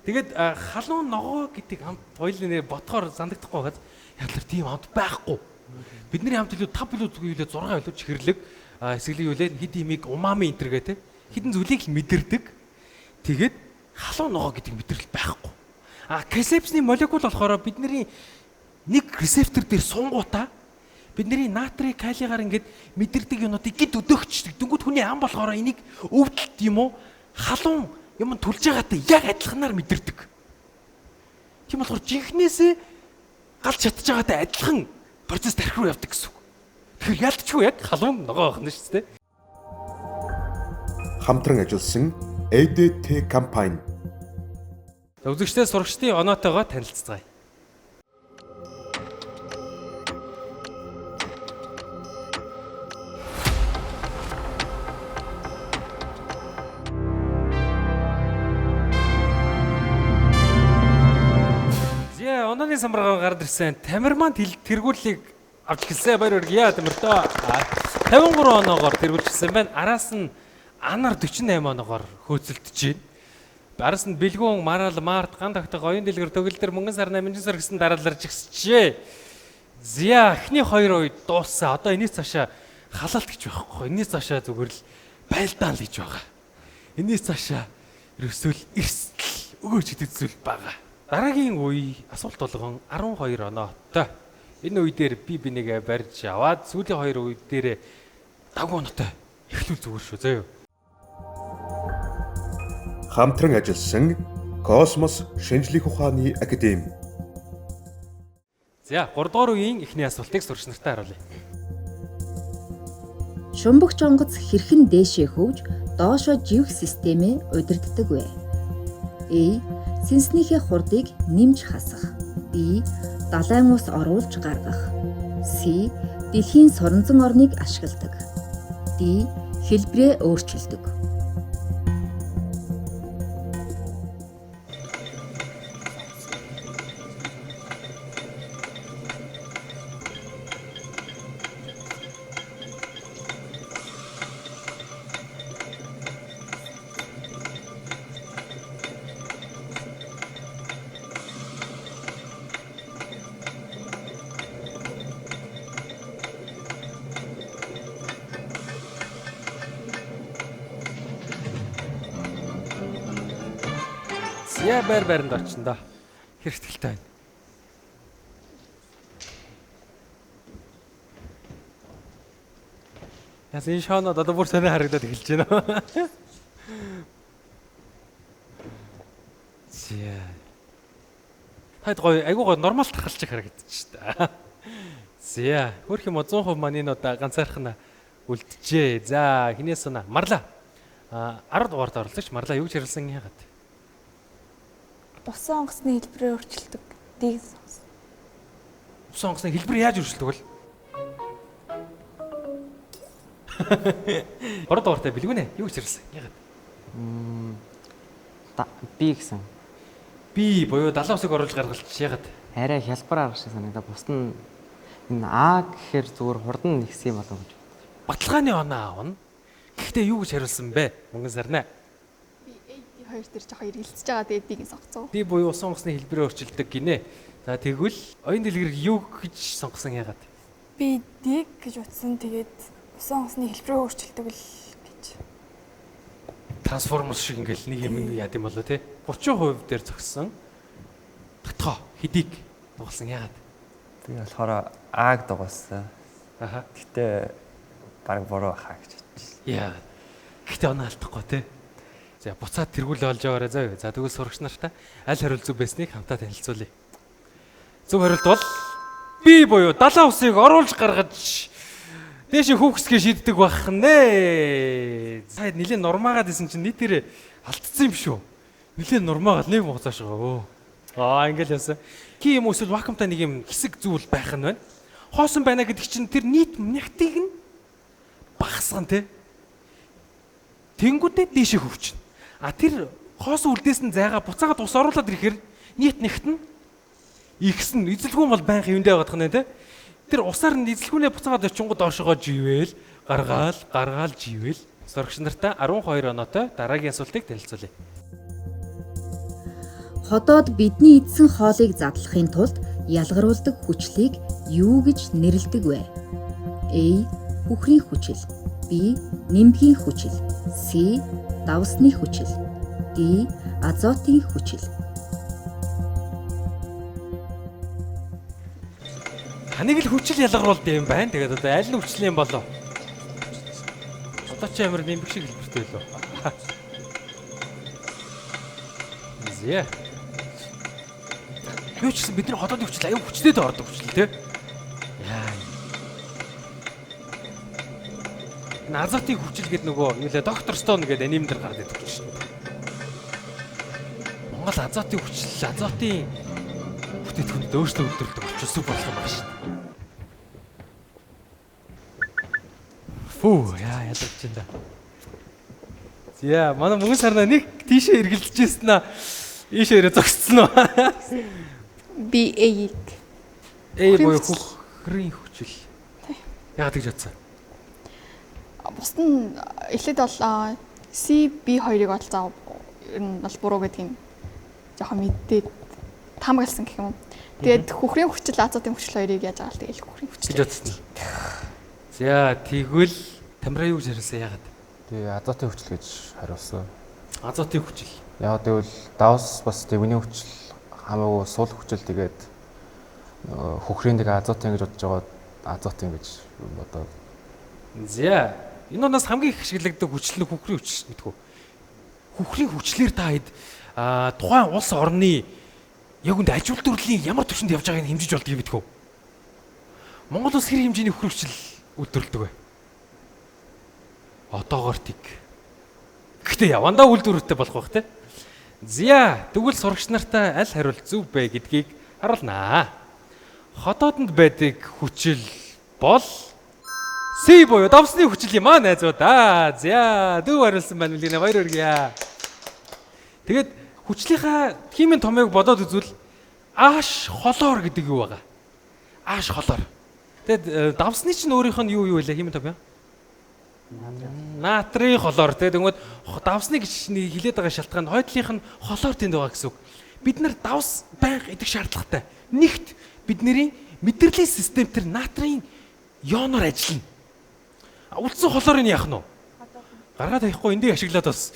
Тэгээд халуун ногоо гэдэг амт хоёулын нэр бодохоор сандагдахгүй байхад яг л тийм амт байхгүй. Бидний амт илүү 5 илүү зүйл илүү 6 илүү чихэрлэг эсгэлэг юу лээ хэд имийг умами энтер гэ тэ хэдэн зүйлийг л мэдэрдэг. Тэгээд халуун ногоо гэдэг мэдрэл байхгүй. А капсайцины молекул болохоор бидний нэг рецептор дээр суунгуудаа бидний натрий калигаар ингээд мэдэрдэг юмнуудыг гид өдөөгчдөг. Дөнгөд хүний ам болохоор энийг өвдөлт юм уу халуун юм түлж байгаатай яг адилханаар мэдэрдэг. Тийм болохоор жинхнээсээ галж чадж байгаатай адилхан процесс тархи руу явдаг гэсэн үг. Тэгэхээр ялтчгүй яг халуун ногоо байх нь шүү дээ. Хамтран ажилласан ADT компани. За үзэгчдээ сурагчдын оноотойгоо танилцацгаая. Зя онооны самбаргаар гард ирсэн Тамирман тэргүүллийг авч эхэлсэн. Баяр хүргье Тамиртоо. 53 оноогоор тэргүүлчихсэн байна. Араас нь Анар 48 оноогоор хөөцөлдөж байна. Араас нь Бэлгүүн, Марал, Март, Ган тогтох, Оюун дэлгэр, Төгөлдөр, Мөнгөн сар, Намжин сар гэсэн дараалал жигсжээ. Зя эхний хоёр үе дууссан. Одоо энэс цаашаа халаалт гэж байхгүй. Энэс цаашаа зүгээр л байлдаан л гэж байгаа. Энэс цаашаа ерөөсөө л эрсдэл өгөөж гэдэг зүйл байгаа. Дараагийн үе асуулт болгон 12 оноотой. Энэ үе дээр би бинийгээ барьж аваад сүүлийн хоёр үе дээр давгүй оноотой эхлүүл зүгээр шүү заяа. Хамтран ажилласан Космос шинжлэх ухааны академи. За 3 дугаар үеийн эхний асуултыг сурагч нартай харуулъя. Шумбагч онгоц хэрхэн дээшээ хөвж доошоо живэх системээ удирддаг вэ? A. Сэнснийхээ хурдыг нэмж хасах. B. Далайн ус оруулж гаргах. C. Дэлхийн соронзон орныг ашигладаг. D. Хэлбэрээ өөрчилдөг. Яа байр байранд очино доо. Хэр ихтэй байна. Яс энэ шоонод одоо бүр сонио харагдаад эхэлж байна. Зя. Таад гоё айгуу гоё нормал тархалч харагдчих та. Зя. Хөрх юм 100% маань энэ удаа ганцаархна үлджээ. За хинээс сана Марла. А 10 дугаард оролцогч Марла юу гэж хэлсэн яагаад? Усан онгоцны хэлбэрээр өөрчилдөг. Дийг сонс. Усан онгоцны хэлбэр яаж өөрчилдөг вэ? 3 дугаартай бэлгүүнэ. Юу гэж хэлсэн? Яагаад? Би гэсэн. Би буюу далайн усыг оруулж гаргалч яагаад? Арай хялбар арга шиг санагдаа. Бус нь энэ А гэхээр зүгээр хурдан нэгсэн юм болов гэж. Баталгааны оноо аавна. Гэхдээ юу гэж хариулсан бэ? Мөнгөн сарнаа. Би A D хоёр дээр жоохон эргэлзэж байгаа. Тэгээд D-г сонгоцсон. D буюу усан онгоцны хэлбэрээр өөрчилдөг гинэ. За тэгвэл оюун дэлгэр юу гэж сонгосон яагаад? Би D гэж утсан. Тэгээд усан онгоцны хэлбэрээр өөрчилдөг л гэж. Трансформерс шиг ингээл нэг юм яад юм болоо те. 30% дээр зогссон. Татхоо хэдийг дугалсан яагаад? Би болохоор А-г дугуулсан. Аха. Гэтэ баг буруу хаа гэж бодчих. Яа. Гэхдээ оноо алдахгүй те. За буцаад тэргүүлээ олж яваарай заа юу. За тэгвэл сурагч нартай аль хариулт зөв байсныг хамтаа танилцуулъя. Зөв хариулт бол би буюу далайн усыг оруулж гаргаж дээшээ хүүхсгээ шийддэг байх нэ. Сая нилээн нурмаагаад исэн чинь нийтээрээ алдсан юм шүү. Нилээн нурмаагаад нэг хугацааш байгаа. Аа ингээл явсан. Ки юм эсвэл вакуумтай нэг юм хэсэг зүйл байх нь байна. Хоосон байна гэдэг чинь тэр нийт нягтыг нь багасган те. Тэнгүүдээ дээшээ хөвчнө. А тэр хоосон үлдээсэн зайгаа буцаагаад ус оруулаад ирэхээр нийт нэгт нь ихсэн эзэлгүүн бол байнга юундээ байгаадах нэ те. Тэр усаар нь эзэлгүүнээ буцаагаад очингууд доошогоо живээл гаргаал гаргаал живээл сурагч нартай 12 оноотой дараагийн асуултыг танилцуулъя. Ходоод бидний идсэн хоолыг задлахын тулд ялгаруулдаг хүчлийг юу гэж нэрлэдэг вэ? A. Үхрийн хүчил. B. Нимбгийн хүчил. C. Давсны хүчил. D. Азотын хүчил. Таныг л хүчил ялгаруулд юм байна. Тэгээд одоо аль нь хүчил юм болов? Одоо чи амар нимбэг шиг хэлбэртэй лөө. Зэ. Юу ч гэсэн бидний ходоодын хүчил аюу хүчтэй дэ ордог хүчил те. Яа. Энэ азотын хүчил гэдэг нөгөө юу лээ доктор Стоун гэдэг анимэ дээр гардаг хүчил. Монгол азотын хүчил, азотын бүтээгдэхүүнүүд өөрсдөө үйлдвэрлэдэг болчихсон сүп болох юм байна шүү дээ. Фүү яа ядаж чинь да. За манай мөнгөн сарнаа нэг тийшээ эргэлдэж ирсэн аа. Ийшээ ирээ зогссон уу? Би A-г. A буюу хөхрийн хүчил. Яагаад тэгж бодсон? Бус нь эхлээд бол C B хоёрыг бол заа ер нь бол буруу гэдгийг жоохон мэдээд таамагласан гэх юм уу. Тэгээд хөхрийн хүчил, азотын хүчил хоёрыг яаж байгаа л тэгэл хөхрийн хүчил. Гэж бодсон. За тэгвэл Тамира юу гэж хариулсан яагаад? Тэгээ азотын хүчил гэж хариулсан. Азотын хүчил. Яг тэгвэл давс бас дэвний хүчил хамаагүй сул хүчил тэгээд хөхрийн нэг азотын гэж бодож байгаа азотын гэж бодоод. За энэ оноос хамгийн их ашиглагддаг хүчил нь хөхрийн хүчил мэдхүү. Хөхрийн хүчлээр та хэд тухайн улс орны яг үндэ аж үйлдвэрлэлийн ямар түвшинд явж байгааг нь хэмжиж болдгийг мэдхүү. Монгол улс хэр хэмжээний хөхрийн хүчил үйлдвэрлэдэг вэ? Одоогоор тэг. Гэхдээ явандаа үйлдвэрлэлтэй болох байх те. Зя тэгвэл сурагч нартай аль хариулт зөв бэ гэдгийг харуулнаа. Ходоодонд байдаг хүчил бол C буюу давсны хүчил юм аа найзуудаа. За дүү хариулсан байна мөлийнэ баяр хүргье. Тэгээд хүчлийнхаа химийн томьёог бодоод үзвэл ааш холоор гэдэг юу байгаа. Ааш холоор. Тэгээд давсны чинь өөрийнх нь юу вэ химийн томьёо? Натрийн холоор те тэгмэд давсны гэж хилээд байгаа шалтгаан хойдлынх нь холоор тэнд байгаа гэсэн үг. Бид нар давс байнга идэх шаардлагатай. Нэгт бидний мэдрэлийн систем тэр натрийн ионоор ажиллана. Үлдсэн холоор нь яах нь вэ? Гаргаад тавихгүй эндийг ашиглаад бас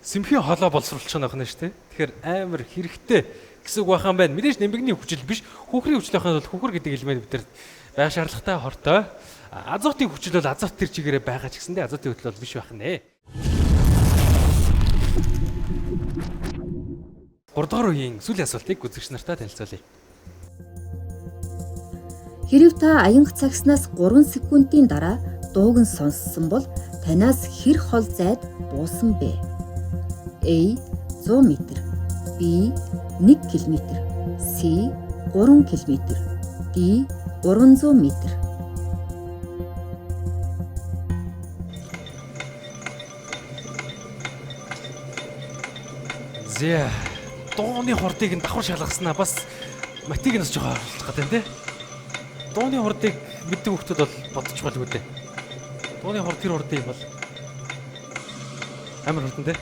Сэмхийн хоолой боловсруулчих нь байна шүү дээ. Тэгэхээр амар хэрэгтэй гэсэн үг байхan байна. Мэдээж нэмэгний хүчил биш. Хүүхрийн хүчил байхын тулд хүүхэр гэдэг элемент бид нар байх шаардлагатай хортой. Азотын хүчил бол азот тэр чигээрээ байгаа ч гэсэндээ азотын хөтөл бол биш байх нэ. 3 дугаар үеийн сүүлийн асуултыг үзэгч нартай танилцуулъя. Хэрв та аянга цагснаас 3 секундын дараа дууг нь сонссон бол танаас хэр хол зайд буусан бэ? A 100 м, B 1 км, C 3 км, D 300 м. Зэ дууны хурдыг нь давхар шалгаснаа бас матиг нь бас жоохон оруулах гэдэг тийм. Дууны хурдыг мэддэг хүмүүс бол бодчих болгүй дээ. Дууны хурд тэр хурдын юм бол амар хурдан тий.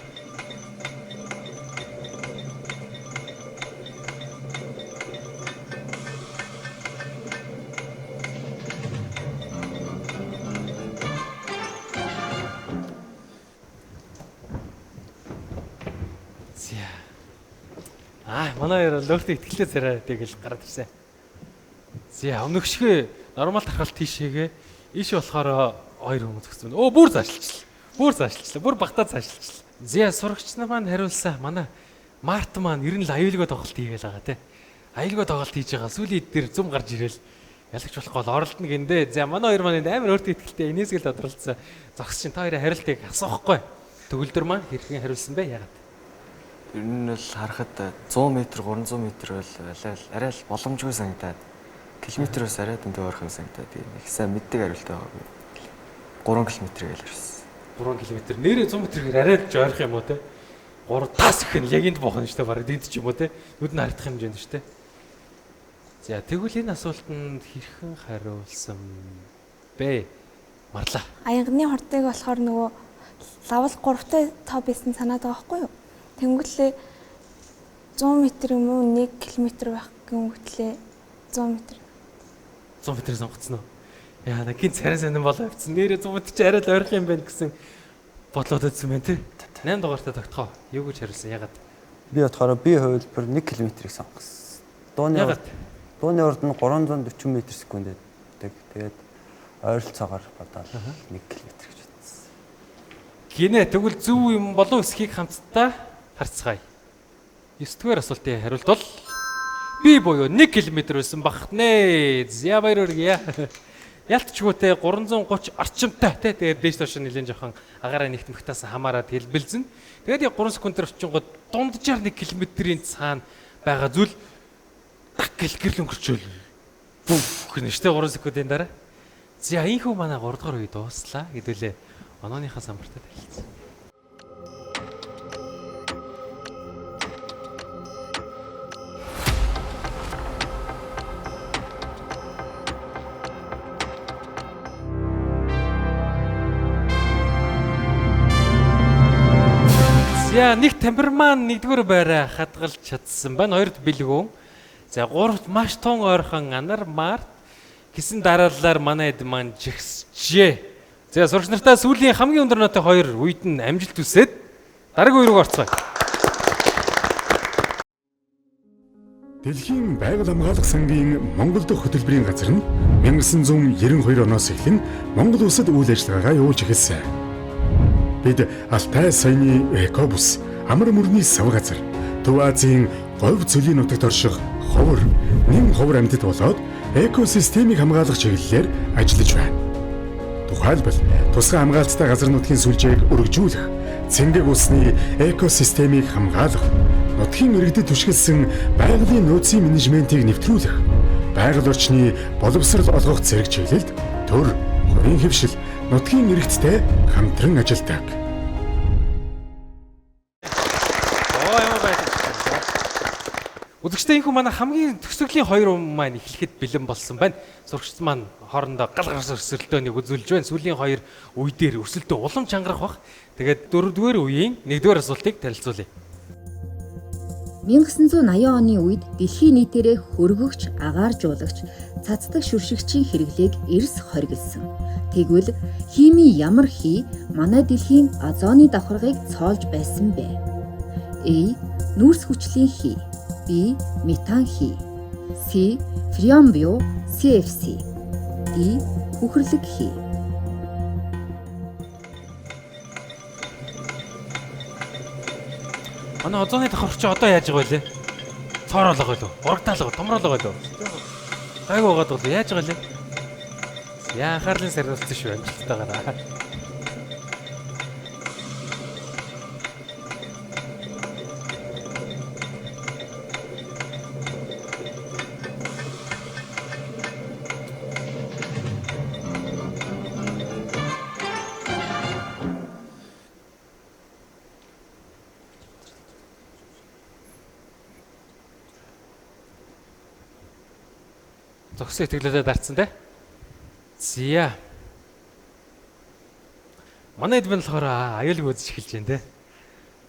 За. Аа, манай хоёр бол өөртөө итгэлээ царай тэгэл гараад ирсэн. За, өмнөгшгөө нормал тархалт тийшээгээ иш болохоор хоёр хүмүүс зогссон. Өө, бүр заашлчлаа. Бүр заашлчлаа. Бүр багтаа заашлчлаа. За, сурагч нар маань хариулсан. Манай Март маань ер нь л аюулгүй тоглолт хийгээл байгаа те. Аюулгүй тоглолт хийж байгаа. Сүүлийн хэд дээр зүм гарч ирэл ялагч болохгүй бол оролдоно гиндэ. За, манай хоёр маань энд амар өөртөө итгэлтэй инээсгэл тодруулсан. Зогс чинь та хоёрын хариултыг асуухгүй. Төгөлдөр маань хэрхэн хариулсан бэ? Яагаад? Ер нь бол харахад 100 м, 300 м бол арай л боломжгүй санагдаад километрөөс арай дэндүү ойрхон санагдаад тийм их сайн мэддэг хариулт байгаагүй. 3 км гэж харсан. 3 км. Нэрээ 100 м-ээр арай л ойрох юм уу те? 3 тас их нь яг энд бохно шүү дээ. Бараг дид ч юм уу те? Нүд нь харагдах хэмжээнд шүү дээ. За тэгвэл энэ асуултанд хэрхэн хариулсан бэ? Марлаа. Аягны хурдыг болохоор нөгөө лавл 3-тай тоо байсан санаад байгаа байхгүй юу? Тэнгүүтлээ 100 м юм уу 1 км байх гингүүтлээ 100 м. 100 м сонгоцсон уу? Яа, на гин царай сонин болоо явцсан. Нэрээ 100 м чи арай л ойрох юм байна гэсэн бодлоод байсан байна те. 8 дугаартай тогтхоо. Юу гэж хариулсан? Ягаад? Би болохоор би хувилбар 1 км-ийг сонгосон. Дууны Ягаад? Дууны урд нь 340 м секунд байдаг. Тэгээд ойролцоогоор бодоод 1 км гэж бодсон. Гинэ тэгвэл зөв юм болов эсхийг хамтдаа харцгаая. 9 дугаар асуултын хариулт бол би буюу 1 км байсан бахнэ. За баяр хүргье. Ялтчгүйтэй 330 орчимтай те тэгээд дээш доош нэлээд жоохон агаараа нэгтмөхтээс хамаарат хэлбэлзэн. Тэгээд яг 3 секундээр очингууд дунджаар 1 км-ийн цаана байгаа зүйл так гэл гэрэл өнгөрчөөл. Бүф гэнэ штэ 3 секундын дараа. За ийхүү манай 3 дугаар үе дууслаа гэдүүлээ онооныхаа самбартай танилцсан. За нэг темперман нэгдүгээр байраа хадгалж чадсан байна. Хоёрт бэлгүүн. За гуравт маш тун ойрхон анар март гэсэн дараалалаар манай эд маань жигсжээ. За сурагч нартаа сүүлийн хамгийн өндөр нотой хоёр үед нь амжилт хүсээд дараагийн үе рүү орцгоё. Дэлхийн байгаль хамгаалах сангийн Монгол дахь хөтөлбөрийн газар нь 1992 оноос эхлэн Монгол улсад үйл ажиллагаагаа явуулж эхэлсэн. Бид Алтай саяны экобус, амар мөрний сав газар, Төв Азийн говь цөлийн нутагт орших ховор, нэн ховор амьтад болоод экосистемийг хамгаалах чиглэлээр ажиллаж байна. Тухайлбал, тусгай хамгаалттай газар нутгийн сүлжээг өргөжүүлэх, цэнгэг усны экосистемийг хамгаалах, нутгийн иргэдэд түшгэлсэн байгалийн нөөцийн менежментийг нэвтрүүлэх, байгаль орчны боловсрол олгох зэрэг чиглэлд төр, хувийн хэвшил, нутгийн иргэдтэй хамтран ажилладаг. Оо ямар баярлалаа. Үзэгчдээ энэхүү манай хамгийн төгсгөлийн хоёр юм маань эхлэхэд бэлэн болсон байна. Сурагчид маань хоорондоо гал гарс өрсөлдөөнийг үзүүлж байна. Сүүлийн хоёр үе дээр өрсөлдөө улам чангарах бах. Тэгээд дөрөвдүгээр үеийн нэгдүгээр асуултыг танилцуулъя. 1980 оны үед дэлхийн нийтээрээ хөргөгч, агааржуулагч, цацдаг шүршигчийн хэрэглээг эрс хориглосон. Тэгвэл химийн ямар хий манай дэлхийн озоны давхаргыг цоолж байсан бэ? А. Нүүрс хүчлийн хий. Б. Метан хий. С. Фреон буюу CFC. Д. Хүхэрлэг хий. Манай озоны давхарч одоо яаж байгаа вэ? Цоорол байгаа лөө? Урагдаал байгаа, томроол байгаа лөө? Гайгүй байгаад бол яаж байгаа лээ? Яа анхаарлын сарнилсан шүү амжилттайгаар. Зогсон итгэлээ дарцсан те. Зя. Манай эдмэн болохоор аюулгүй үзэж эхэлж байна те.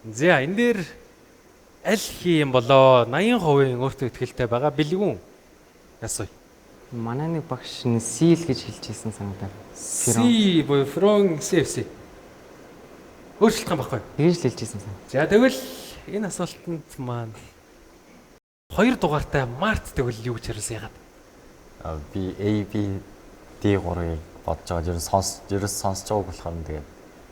Зя энэ дээр аль хий юм болоо 80% өөртөө итгэлтэй байгаа бэлгүүн. Ясуу. Манай нэг багш нь сил гэж хэлж ирсэн санагдав. C буюу Фрон CFC. Өөрчлөлт юм баггүй. Тэгж л хэлж ирсэн сан. За тэгвэл энэ асуултанд маань 2 дугаартай Март тэгвэл юу гэж хариулсан яагаад? Би A B D 3-ыг бодож байгаа. Ер нь ерөөс сонсож байгааг болохоор нь тэгээд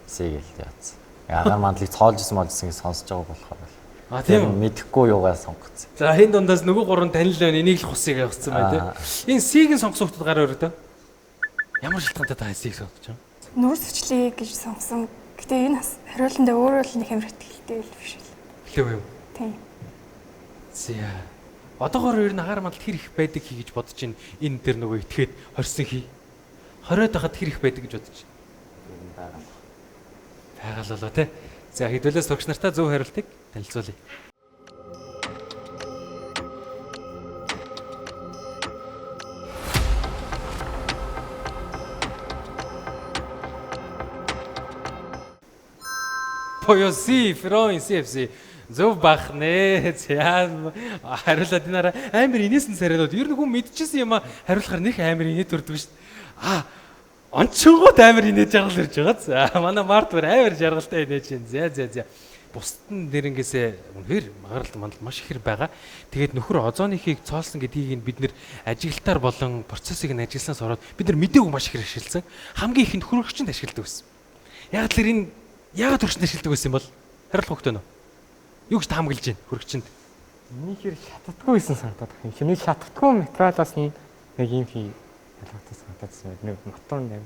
C гээл яатсан. Агаар мандлыг цоолж исэн молжсэн гэж сонсож байгааг болохоор л. А тийм үү? Мэдэхгүй юугаа сонгоцсон. За энэ дундаас нөгөө гурван танил байна. Энийг л хусыг явуулсан байна тий. Энэ C-г нь сонгосон хүмүүс гараа өрөөдөө. Ямар шалтгаантай та C-г сонгож байгаа юм? Нүүрс хүчлийг гэж сонгосон. Гэтэ энэ хариултандаа өөрөө л нэг амар итгэлтэй л биш л. Хэлээв юу? Тийм. За. Одоогоор ер нь агаар мандал хэр их байдаг хий гэж бодож байна. Энэ дээр нөгөө итгээд хорьсон хий. 20-од байхад хэр их байдаг гэж бодож байна. Байгаль болоо тий. За хэдүүлээ сурагч нартаа зөв хариултыг танилцуулъя. Буюу C, Фрон CFC зөв бах нэ. За хариулаад энэ амар инээсэн царайлууд. Ер нь хүн мэдчихсэн юм а хариулахаар нэх амар инээ төрдөг шүү дээ. А онцгойд амар инээж жаргал ирж байгаа. За манай Март бүр амар жаргалтай инээж байна. За за за. Бусд нь нэрнгээсээ үнэхээр магаралт мандал маш ихэр байгаа. Тэгээд нөхөр озоны хийг цоолсон гэдгийг нь бид нэр ажиглалтаар болон процессыг нь ажигласнаас ороод бид нар мдээгүй маш ихэр ашигласан. Хамгийн ихэнд хөрөгчөнд ашигладаг байсан. Яг л энэ яагаад хөрөгчөнд ашигладаг байсан юм бол хариулах хөхтэй нөө. Юу гэж таамаглаж байна хөрөгчөнд? Миний хэр шатдаггүй байсан санагдаад байна. Хэмээн шатдаггүй материалаас нь нэг юм хий ялгаатай санагдаад байна. Нэг мотор нэг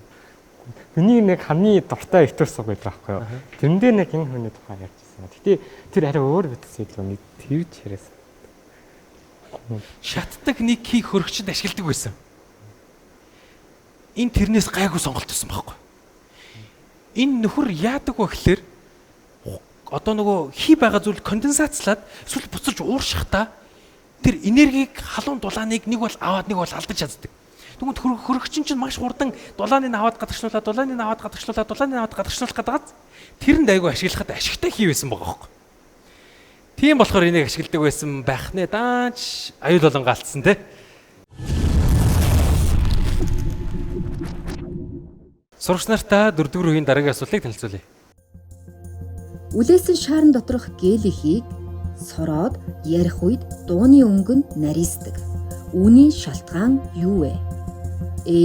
миний нэг хамгийн дуртай актер суг байдаг байхгүй юу? Тэрэн дээр нэг энэ хүний тухай ярьж байсан. Гэтэ тэр арай өөр бүтсэн илүү нэг тэрж яриасан. Шатдаг нэг хий хөрөгчөнд ашигладаг байсан. Энэ тэрнээс гайгүй сонголт байсан байхгүй. Энэ нөхөр яадаг вэ гэхээр одоо нөгөө хий байгаа зүйл конденсацлаад эсвэл буцаж ууршихдаа тэр энергийг халуун дулааныг нэг бол аваад нэг бол алдаж чаддаг. Тэгмэд хөрөгчин чинь маш хурдан дулааныг аваад гадагшлуулаад дулааныг аваад гадагшлуулаад дулааныг аваад гадагшлуулах гэдэг. Тэрэнд айгүй ашиглахад ашигтай хий байсан байгаа хөөхгүй. Тийм болохоор энийг ашигладаг байсан байх нэ. Даанч аюул болон галцсан те. Сурагч нартаа дөрөвдүгээр үеийн дараагийн асуултыг танилцуулъя. Үлээсэн шаарн доторх гелихийг сураад ярих үед дууны өнгө нь нарийсдаг. Үүний шалтгаан юу вэ? А.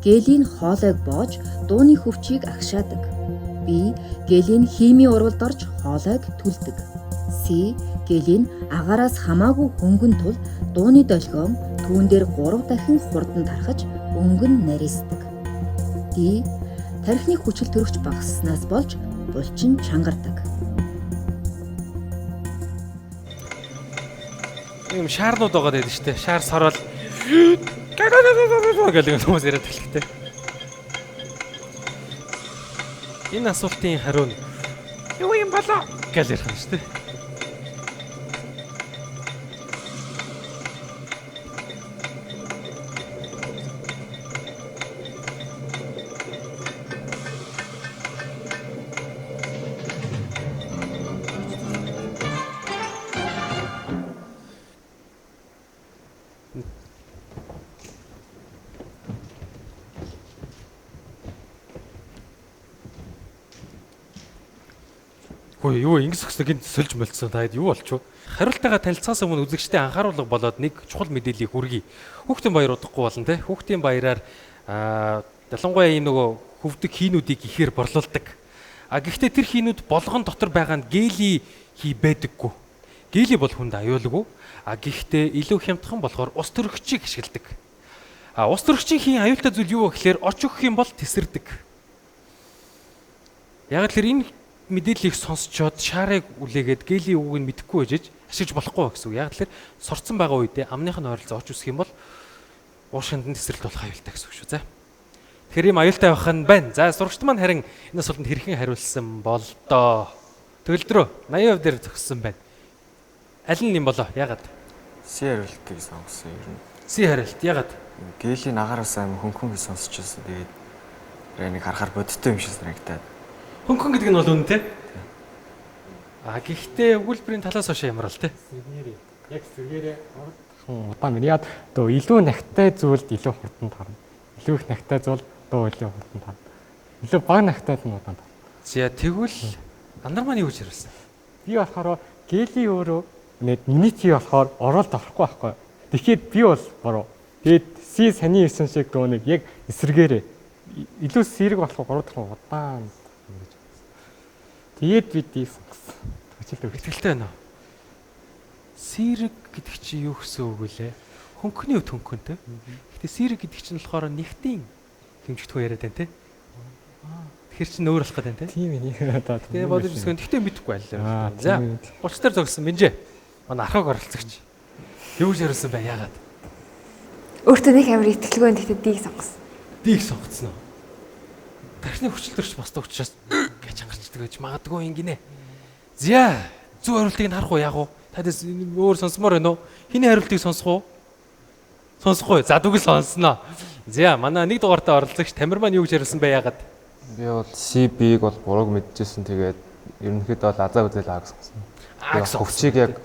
Гелийн хоолойг боож дууны хөвчийг агшаадаг. Б. Гелийн химийн урвалд орж хоолойг түлдэг. С. Гелийн агаараас хамаагүй хөнгөн тул дууны долгион түүн дээр 3 дахин хурдан тархаж өнгө нь нарийсдаг. Д. Тархины хүчил төрөгч багасснаас болж булчин чангардаг. Ийм шаарнууд байгаа гэдэг шүү дээ. Шаар сороод гэх хүмүүс яриад эхлэхтэй. Энэ асуултын хариу нь юу юм болоо гэж ярих юм шүү дээ. Хөөе юу ингэж зогсдог гинт сольж молцсон та хэд юу болчих вэ? Хариултайгаа танилцахаас өмнө үзэгчтэй анхааруулга болоод нэг чухал мэдээллийг хүргэе. Хүүхдийн баяр удахгүй болно те. Хүүхдийн баяраар ялангуяа ийм нөгөө хөвдөг хийнүүдийг ихээр борлуулдаг. А гэхдээ тэр хийнүүд болгон дотор байгаа нь гели хий байдаггүй. Гели бол хүнд аюулгүй. А гэхдээ илүү хямдхан болохоор ус төрөгчийг ашигладаг. А ус төрөгчийн хийн аюултай зүйл юу вэ гэхээр оч өгөх юм бол тесэрдэг. Яг л тэр энэ мэдээллийг сонсчоод шаарыг үлээгээд гелийн үгийг нь мэдэхгүй байжж ашиглаж болохгүй гэсэн үг. Яг л тэр сорцсон байгаа үедээ амных нь ойролцоо оч үсэх юм бол уушинд нь тесрэлт болох аюултай гэсэн үг шүү. За. Тэгэхээр ийм аюултай байх нь байна. За сурагчд маань харин энэ асуултанд хэрхэн хариулсан болдоо. Төгөлдрөө 80% дээр зогссон байна. Аль нь юм болоо? Яагаад? С хариултыг сонгосон ер нь. С хариулт яагаад? Гелийн агараас аим хөнгөн гэж сонсч байсан. Тэгээд арай нэг харахаар бодиттой юм шиг санагдаад. Хөнгөн гэдэг нь бол үнэн те? А гэхдээ өгүүлбэрийн талаас хойш ямар бол те? Яг зүгээрээ удаан байна. Яг дөө илүү нагтай зүйлд илүү хурдан тарна. Илүү их нагтай зүйл дөө илүү хурдан тарна. Илүү бага нагтайд нь удаан тарна. За тэгвэл андар маань юу гэж хариулсан? Би болохоор гелийн өөрөө нэг миний болохоор оролт орохгүй байхгүй. Тэгэхээр би бол буруу. Тэгээд Си саний ирсэн шиг дөө нэг яг эсрэгээрээ илүү сэрэг болох 3 дахь удаан ингэж. Тэгээд би D сонгосон. Хүчил Итгэлтэй байна уу? Сэрэг гэдэг чинь юу гэсэн үг вүлээ? Хөнгөний хувьд хөнгөнтэй. Гэтэ сэрэг гэдэг чинь болохоор нэгтийн хэмжигдэхүүн яриад байна те. Тэгэхээр чинь өөр болох гэдэг те. Тийм ээ. Тэгээ бодож үзсэн. Гэтэ мэдэхгүй байлаа. За 30 дээр зогссон Минжээ. Манай архаг оролцогч. Юу гэж хариулсан бэ? Яагаад? Өөртөө нэг амар итгэлгүй байна. Гэхдээ D-г сонгосон. D-г сонгоцсон уу? Тархины хүчил төрч босдог учраас гэж ангарчдаг байж магадгүй ингэнэ. За зөв хариултыг нь харах уу яах вэ? Та дэс өөр сонсомоор байна уу? Хиний хариултыг сонсох уу? Сонсохгүй. За тэгвэл сонсноо. За манай нэг дугаартай оролцогч Тамир маань юу гэж хариулсан бэ яагаад? Би бол CB-г бол бурууг мэдчихсэн. Тэгээд ерөнхийдөө бол азаа үзэл А гэсэн. А гэсэн. Хөвчийг яг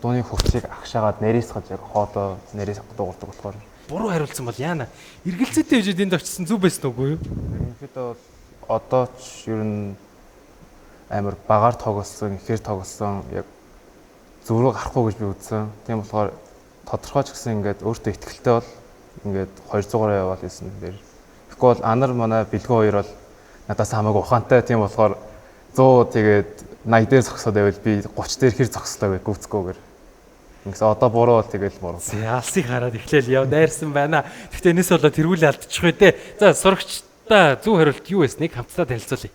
дууны хөвчийг агшаагаад нарийсгаж яг хоолоо нарийсгаж дуугардаг болохоор буруу хариулсан бол яана. Эргэлзээтэй үжид энд очсон зүв байсан уугүй юу? Ерөнхийдөө бол одоо ч ер нь амар багаар тоглосон, ихээр тоглосон яг зөв рүү гарахгүй гэж би үзсэн. Тийм болохоор тодорхой ч гэсэн ингээд өөртөө ихтгэлтэй бол ингээд 200-аар яваал гэсэн дээр. Тэгэхгүй бол анар манай бэлгэн хоёр бол надаас хамаагүй ухаантай. Тийм болохоор 100 тэгээд 80 дээр зогсоод байвал би 30 дээр хэр зогслоо гэж гүцэхгүйгээр. Ингэсэн одоо буруу бол тэгэл буруу. За алсыг хараад эхлээл яв дайрсан байна. Гэхдээ энэс болоо тэргүүлээ алдчих вэ те. За сурагчдаа зөв хариулт юу байсныг хамтдаа танилцуулъя.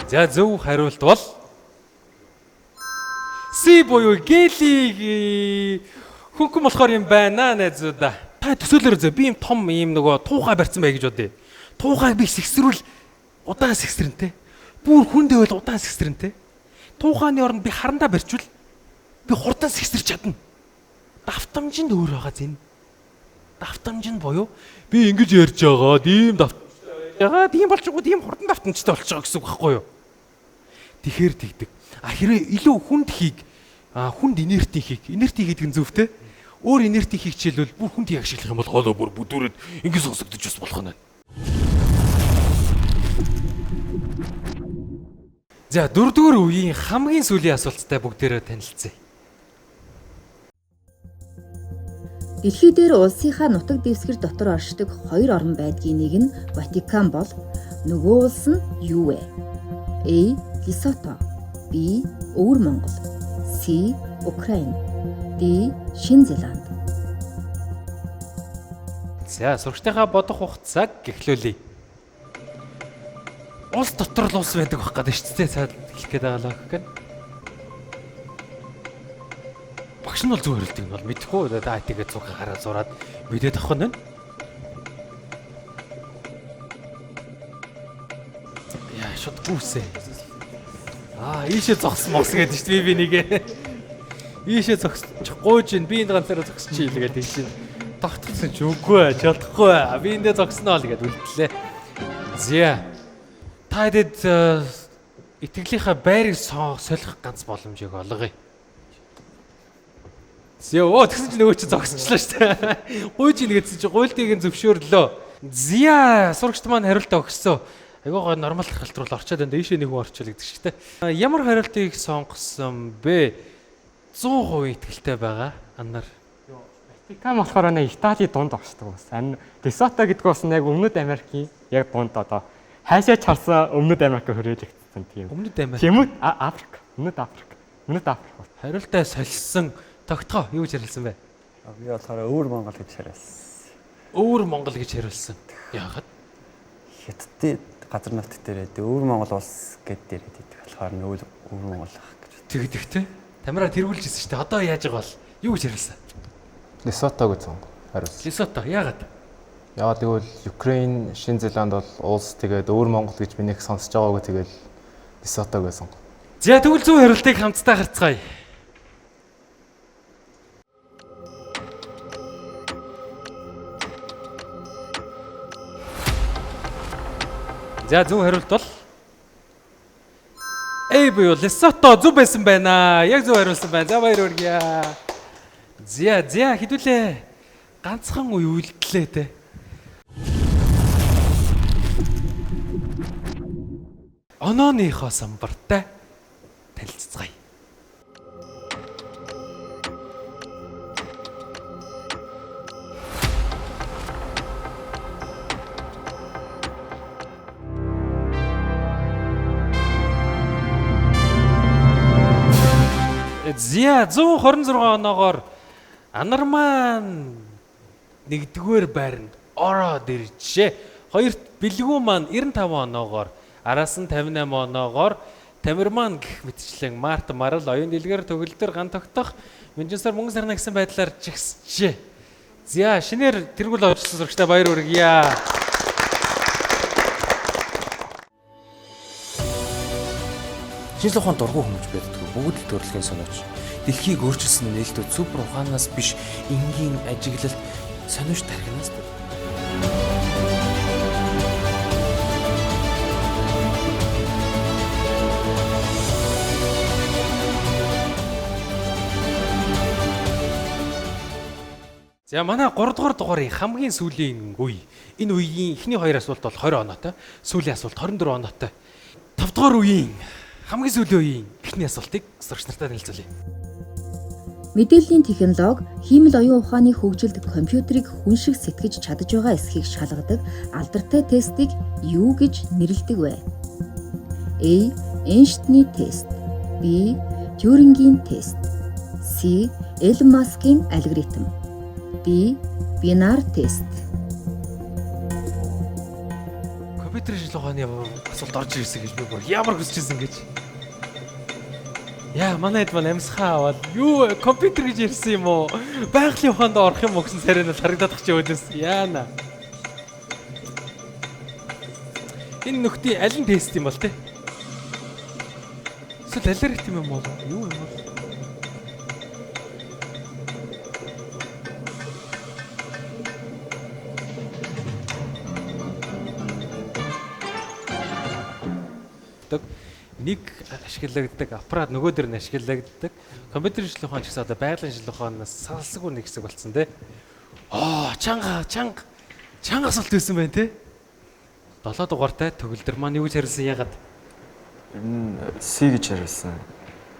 За зөв хариулт бол С буюу гелийг хөнгөн болохоор юм байна найзуудаа. Та төсөөлөөр зөө би юм том юм нөгөө туухай барьсан бай гэж бодъё. Туухайг би сэгсрүүл удаан сэгсрэнтэй. Бүр хүн дэвэл удаан сэгсрэнтэй. Туухааны оронд би харандаа барьчвал би хурдан сэгсэрч чадна. Давтамж нь өөр байгаа зэн. Давтамж нь буюу би ингэж ярьж байгаа ийм давтамжтай байгаа ийм болчихгоо ийм хурдан давтамжтай болчих байгаа гэсэн үг байхгүй юу? Тэгэхээр тэгдэг. А хэрвээ илүү хүнд хийг хүнд инертийн хийг инертийн хийдэг нь зөв те. Өөр инертийн хийг хичээлвэл бүр хүнд хийг ашиглах юм бол хоолой бүр бүдүүрээд ингэ сонсогдож бас болох нь. За дөрөвдүгээр үеийн хамгийн сүүлийн асуулттай бүгдээрээ танилцъя. Дэлхий дээр улсынхаа нутаг дэвсгэр дотор оршдог хоёр орн байдгийн нэг нь Ватикан бол нөгөө улс нь юу вэ? А. Лесото, Б. Өвөр Монгол, С. Украин, Д. Шинэ Зеланд. За сурагчдынхаа бодох хугацааг эхлүүлье. Улс дотор л улс байдаг байх гэдэг шүү дээ. Цаад хэлэх гээд байгаа логик нь. Багш нь бол зөв хариултыг нь бол мэдэхгүй. Та тэгээд зураг хараа зураад мэдээд авах нь байна. Яа шууд гүйсээ. Аа ийшээ зогсон мос гэдэг шүү дээ би нэгэ. Ийшээ зогсчих гуйж ин би энд ганцаараа зогсчих илгээд тийш чинь тогтсон ч үгүй чадахгүй би эндээ зогсноо л гэдээ үлдлээ. За та хэдэд итгэлийнхаа байрыг солих ганц боломжийг олгоё. Зөө тэгсэн чинь нөгөө чинь зогсчлаа шүү дээ. Гуйж ийн гэдсэн чинь гуйлтыг нь зөвшөөрлөө. Зя сурагчд маань хариултаа өгсөн. Айгуу гой нормал тархалт руу орчоод байна. Ийшээ нэг хүн орчвол гэдэг шиг те. Ямар хариултыг сонгосон бэ? 100% итгэлтэй байгаа. Аннар. Ватикан болохоор нэ Итали дунд оршдог бас. Ан Лесото гэдэг бас яг Өмнөд Америкийн яг дунд одоо хайшаа чарсан Өмнөд Америк хүрээлэгдсэн тийм. Өмнөд Америк. Тэмүүд Африк, Өмнөд Африк. Өмнөд Африк. Хариултаа солисон тогтгоо юу гэж хариулсан бэ? Би болохоор өвөр Монгол гэж хариулсан. Өвөр Монгол гэж хариулсан. Яагаад? Хятадын газар нутг дээр байдаг өвөр Монгол улс гэд дээр байдаг болохоор нөө өвөр Монгол ах гэж. Тэгдэг те. Тамира тэргүүлж ирсэн шүү дээ. Одоо яаж байгаа бол юу гэж хариулсан? Лесото гэж хариулсан. Лесото яагаад? Яагаад гэвэл Украин, Шинэ Зеланд бол улс тэгээд өвөр Монгол гэж би нэг сонсож байгаагүй тэгэл Лесото гэж сонгов. За тэгвэл зөв хариултыг хамтдаа харцгаая. За зөв хариулт бол A буюу Лесото зөв байсан байна. Яг зөв хариулсан байна. За баяр хүргье. За за хэдүүлээ. Ганцхан үе үлдлээ те. Онооныхоо самбартай танилцацгаая. Зя 126 оноогоор Анар маань нэгдүгээр байранд ороод иржээ. Хоёрт Бэлгүү маань 95 оноогоор, араас нь 58 оноогоор Тамир маань гэх мэтчлэн Март, Марал, Оюун дэлгэр, Төгөлдөр, Ган тогтох, Минжинсар, Мөнгө сарна гэсэн байдлаар жигсжээ. За шинээр тэргүүл орчихсон сурагчтай баяр хүргье. Шинжлэх ухаан дургүй хүмүүж байддаггүй бүгд л төрөлхийн сониуч. Дэлхийг өөрчилсөн нээлтүүд супер ухаанаас биш энгийн ажиглалт сониуч тархинаас төрдөг. За манай 3 дугаар дугаарын хамгийн сүүлийн үе. Энэ үеийн эхний хоёр асуулт бол 20 оноотой, сүүлийн асуулт 24 оноотой. 5 дугаар үеийн хамгийн сүүлийн үеийн эхний асуултыг сурагч нартай танилцуулъя. Мэдээллийн технологи хиймэл оюун ухааны хөгжилд компьютерийг хүн шиг сэтгэж чадаж байгаа эсхийг шалгадаг алдартай тестийг юу гэж нэрлэдэг вэ? A. Эйнштейний тест, B. Тьюрингийн тест, C. Элон Маскын алгоритм, D. Бинар тест. Компьютерийн шинжилгээ ухааны асуулт орж ирсэн гэж би бүр ямар хүсэж ирсэн гэж. Яа, манай хэд маань амьсгаа аваад юу компьютер гэж ярьсан юм уу? Байгалийн ухаанд орох юм уу гэсэн царай нь харагдаад чи өөдөөс. Яана. Энэ нөхдийн аль нь тест юм бол те? Эсвэл аллергик юм уу? Юу юм бол? Нэг ашиглагддаг, аппарат нөгөө дэр нь ашиглагддаг. Компьютерийн шинжилгээ ухаан ч гэсэн одоо байгалийн шинжилгээ ухаанаас салсаггүй нэг хэсэг болцсон тий. Аа, чанга, чанга, чанга асуулт байсан байна тий. 7 дугаартай төгөлдөр маань юу гэж хариулсан яагаад? Ер нь C гэж хариулсан.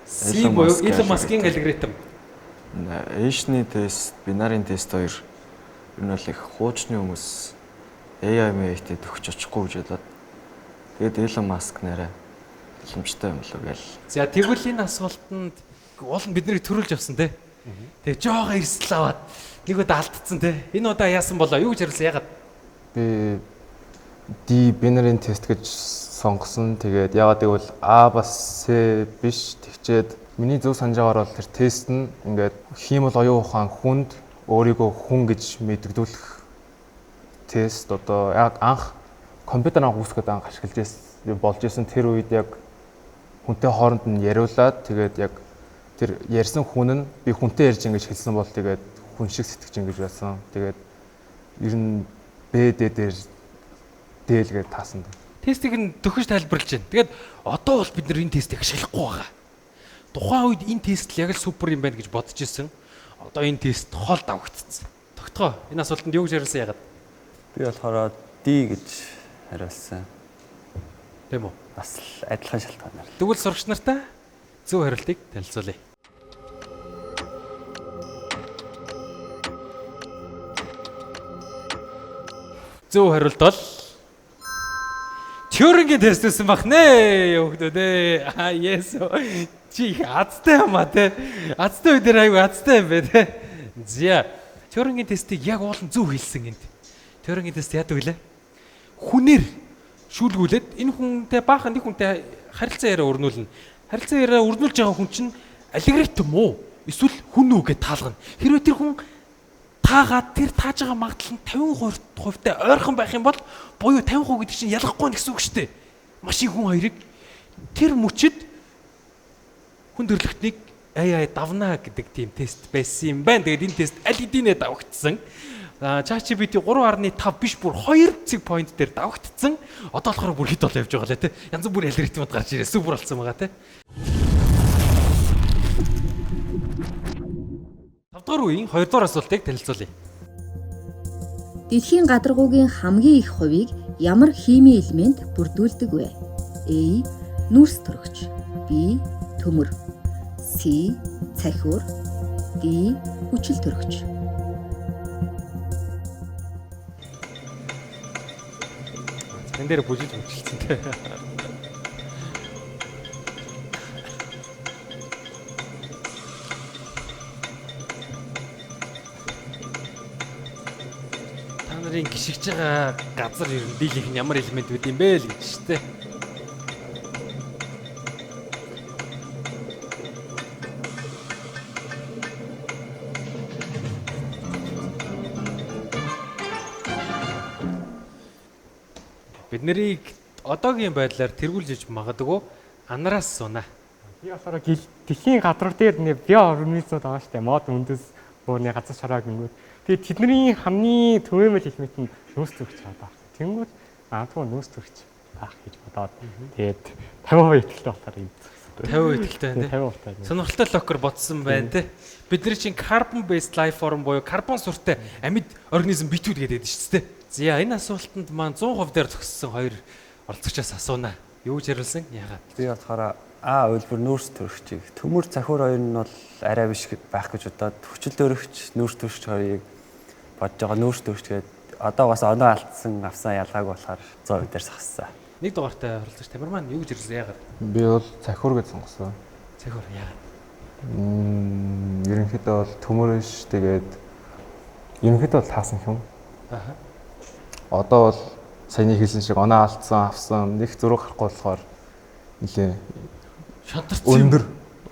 C буюу Elon Musk-ийн алгоритм. Эйнштейний тест, бинарын тест хоёр ер нь бол их хуучны хүмүүс AI мэй-тэй төгч очихгүй гэж бодоод тэгээд Elon Musk нэрээ боломжтой юм болов гээл. За тэгвэл энэ асуултанд уул нь биднийг төрүүлж явсан те. Тэгээ жоох эрсдэл аваад нэг удаа алдцсан те. Энэ удаа яасан болоо? Юу гэж хариулсан яагаад? Би D бинарын тест гэж сонгосон. Тэгээд яагаад гэвэл А бас С биш тэгчээд миний зөв санаж байгаагаар бол тэр тест нь ингээд хиймэл оюун ухаан хүнд өөрийгөө хүн гэж мэдэгдүүлэх тест одоо яг анх компьютер анх үүсгэхэд анх ашиглаж байсан болж исэн тэр үед яг хүнтэй хооронд нь яриулаад тэгээд яг тэр ярьсан хүн нь би хүнтэй ярьж ингэж хэлсэн бол тэгээд хүн шиг сэтгэж ингэж байсан. Тэгээд ер нь Б Д дээр Д л гэж таасан. Тестийг нь төхөж тайлбарлаж байна. Тэгээд одоо бол бид нар энэ тестийг ашиглахгүй байгаа. Тухайн үед энэ тест л яг л супер юм байна гэж бодож исэн. Одоо энэ тест хол давагдцсан. Тогтгоо. Энэ асуултанд юу гэж хариулсан яагаад? Би болохоор D гэж хариулсан. Тийм үү? Бас л адилхан шалтгаанаар. Тэгвэл сурагч нартаа зөв хариултыг танилцуулъя. Зөв хариулт бол Тьюрингийн тест байсан бах нэ хүүхдүүд ээ. Аа yes. Чи их азтай юм а те. Азтай үе дээр айгу азтай юм бэ те. За. Тьюрингийн тестийг яг уулын зөв хэлсэн энд. Тьюрингийн тест яадаг вүлээ? Хүнээр шүүлгүүлээд энэ хүнтэй баахан нэг хүнтэй харилцан яриа өрнүүлнэ. Харилцан яриа өрнүүлж байгаа хүн чинь алгоритм уу? Эсвэл хүн үү гэж таалгана. Хэрвээ тэр хүн таагаад тэр тааж байгаа магадлал нь 50% тай ойрхон байх юм бол буюу 50% гэдэг чинь ялгахгүй гэсэн үг шүү дээ. Машин хүн хоёрыг тэр мөчид хүн төрөлхтнийг AI давнаа гэдэг тийм тест байсан юм байна. Тэгээд энэ тест аль хэдийнэ давагдсан. ChatGPT 3.5 биш бүр 2 цэг point дээр давагдсан. Одоо болохоор бүр хит болоо явж байгаа лээ те. Янз бүрийн алгоритмууд гарч ирээ. Супер болсон байгаа те. 5 дугаар үеийн 2 дугаар асуултыг танилцуулъя. Дэлхийн гадаргуугийн хамгийн их хувийг ямар химийн элемент бүрдүүлдэг вэ? A. Нүрс төрөгч. B. Төмөр. C. Цахиур. D. Хүчил төрөгч. Энэ дээр бүжиж мөчлсөн те. Та нарын гიშгэж байгаа газар ер нь дийлийнх нь ямар элемент байд юм бэ л гэж штэ. Бид нарыг одоогийн байдлаар тэргүүлж иж магадгүй анараас сунаа. Би болохоор дэлхийн гадруу дээр нэ биоорганизмууд байгаа шүү дээ. Мод үндэс бөөрийн газар шараа гингүүд. Тэгээд тэдний хамгийн түгээмэл элемент нь нөөц төрөгч байгаа. Тэнгүүд магадгүй нөөц төрөгч байх гэж бодоод тэгээд 50% итгэлтэй болохоор юм. 50% итгэлтэй байна тий. 50%. Сонирхолтой локер бодсон байна тий. Бид нар чинь carbon based life form буюу карбон суртай амьд организм битүүд гэдэг шүү дээ. За энэ асуултанд маань 100% дээр зогссон хоёр оролцогчоос асууна. Юу гэж хариулсан? Яагаад? Би болохоор А уйлбар нүүрс төрөгчийг төмөр цахиур хоёр нь бол арай биш байх гэж бодоод хүчил төрөгч, нүүрс төрөгч хоёрыг бодож байгаа нүүрс төрөгч гээд одоо бас оноо алдсан авсан ялгаагүй болохоор 100% дээр сагссан. Нэг дугаартай оролцогч Тамир маань юу гэж хариулсан? Яагаад? Би бол цахиур гэж сонгосон. Цахиур яагаад? Ерөнхийдөө бол төмөр биш тэгээд ерөнхийдөө бол таасан юм. Аха. Одоо бол саяны хэлсэн шиг оноо алдсан, авсан нэг зөрүү гарахгүй болохоор нэлээ шантарсан. Өндөр.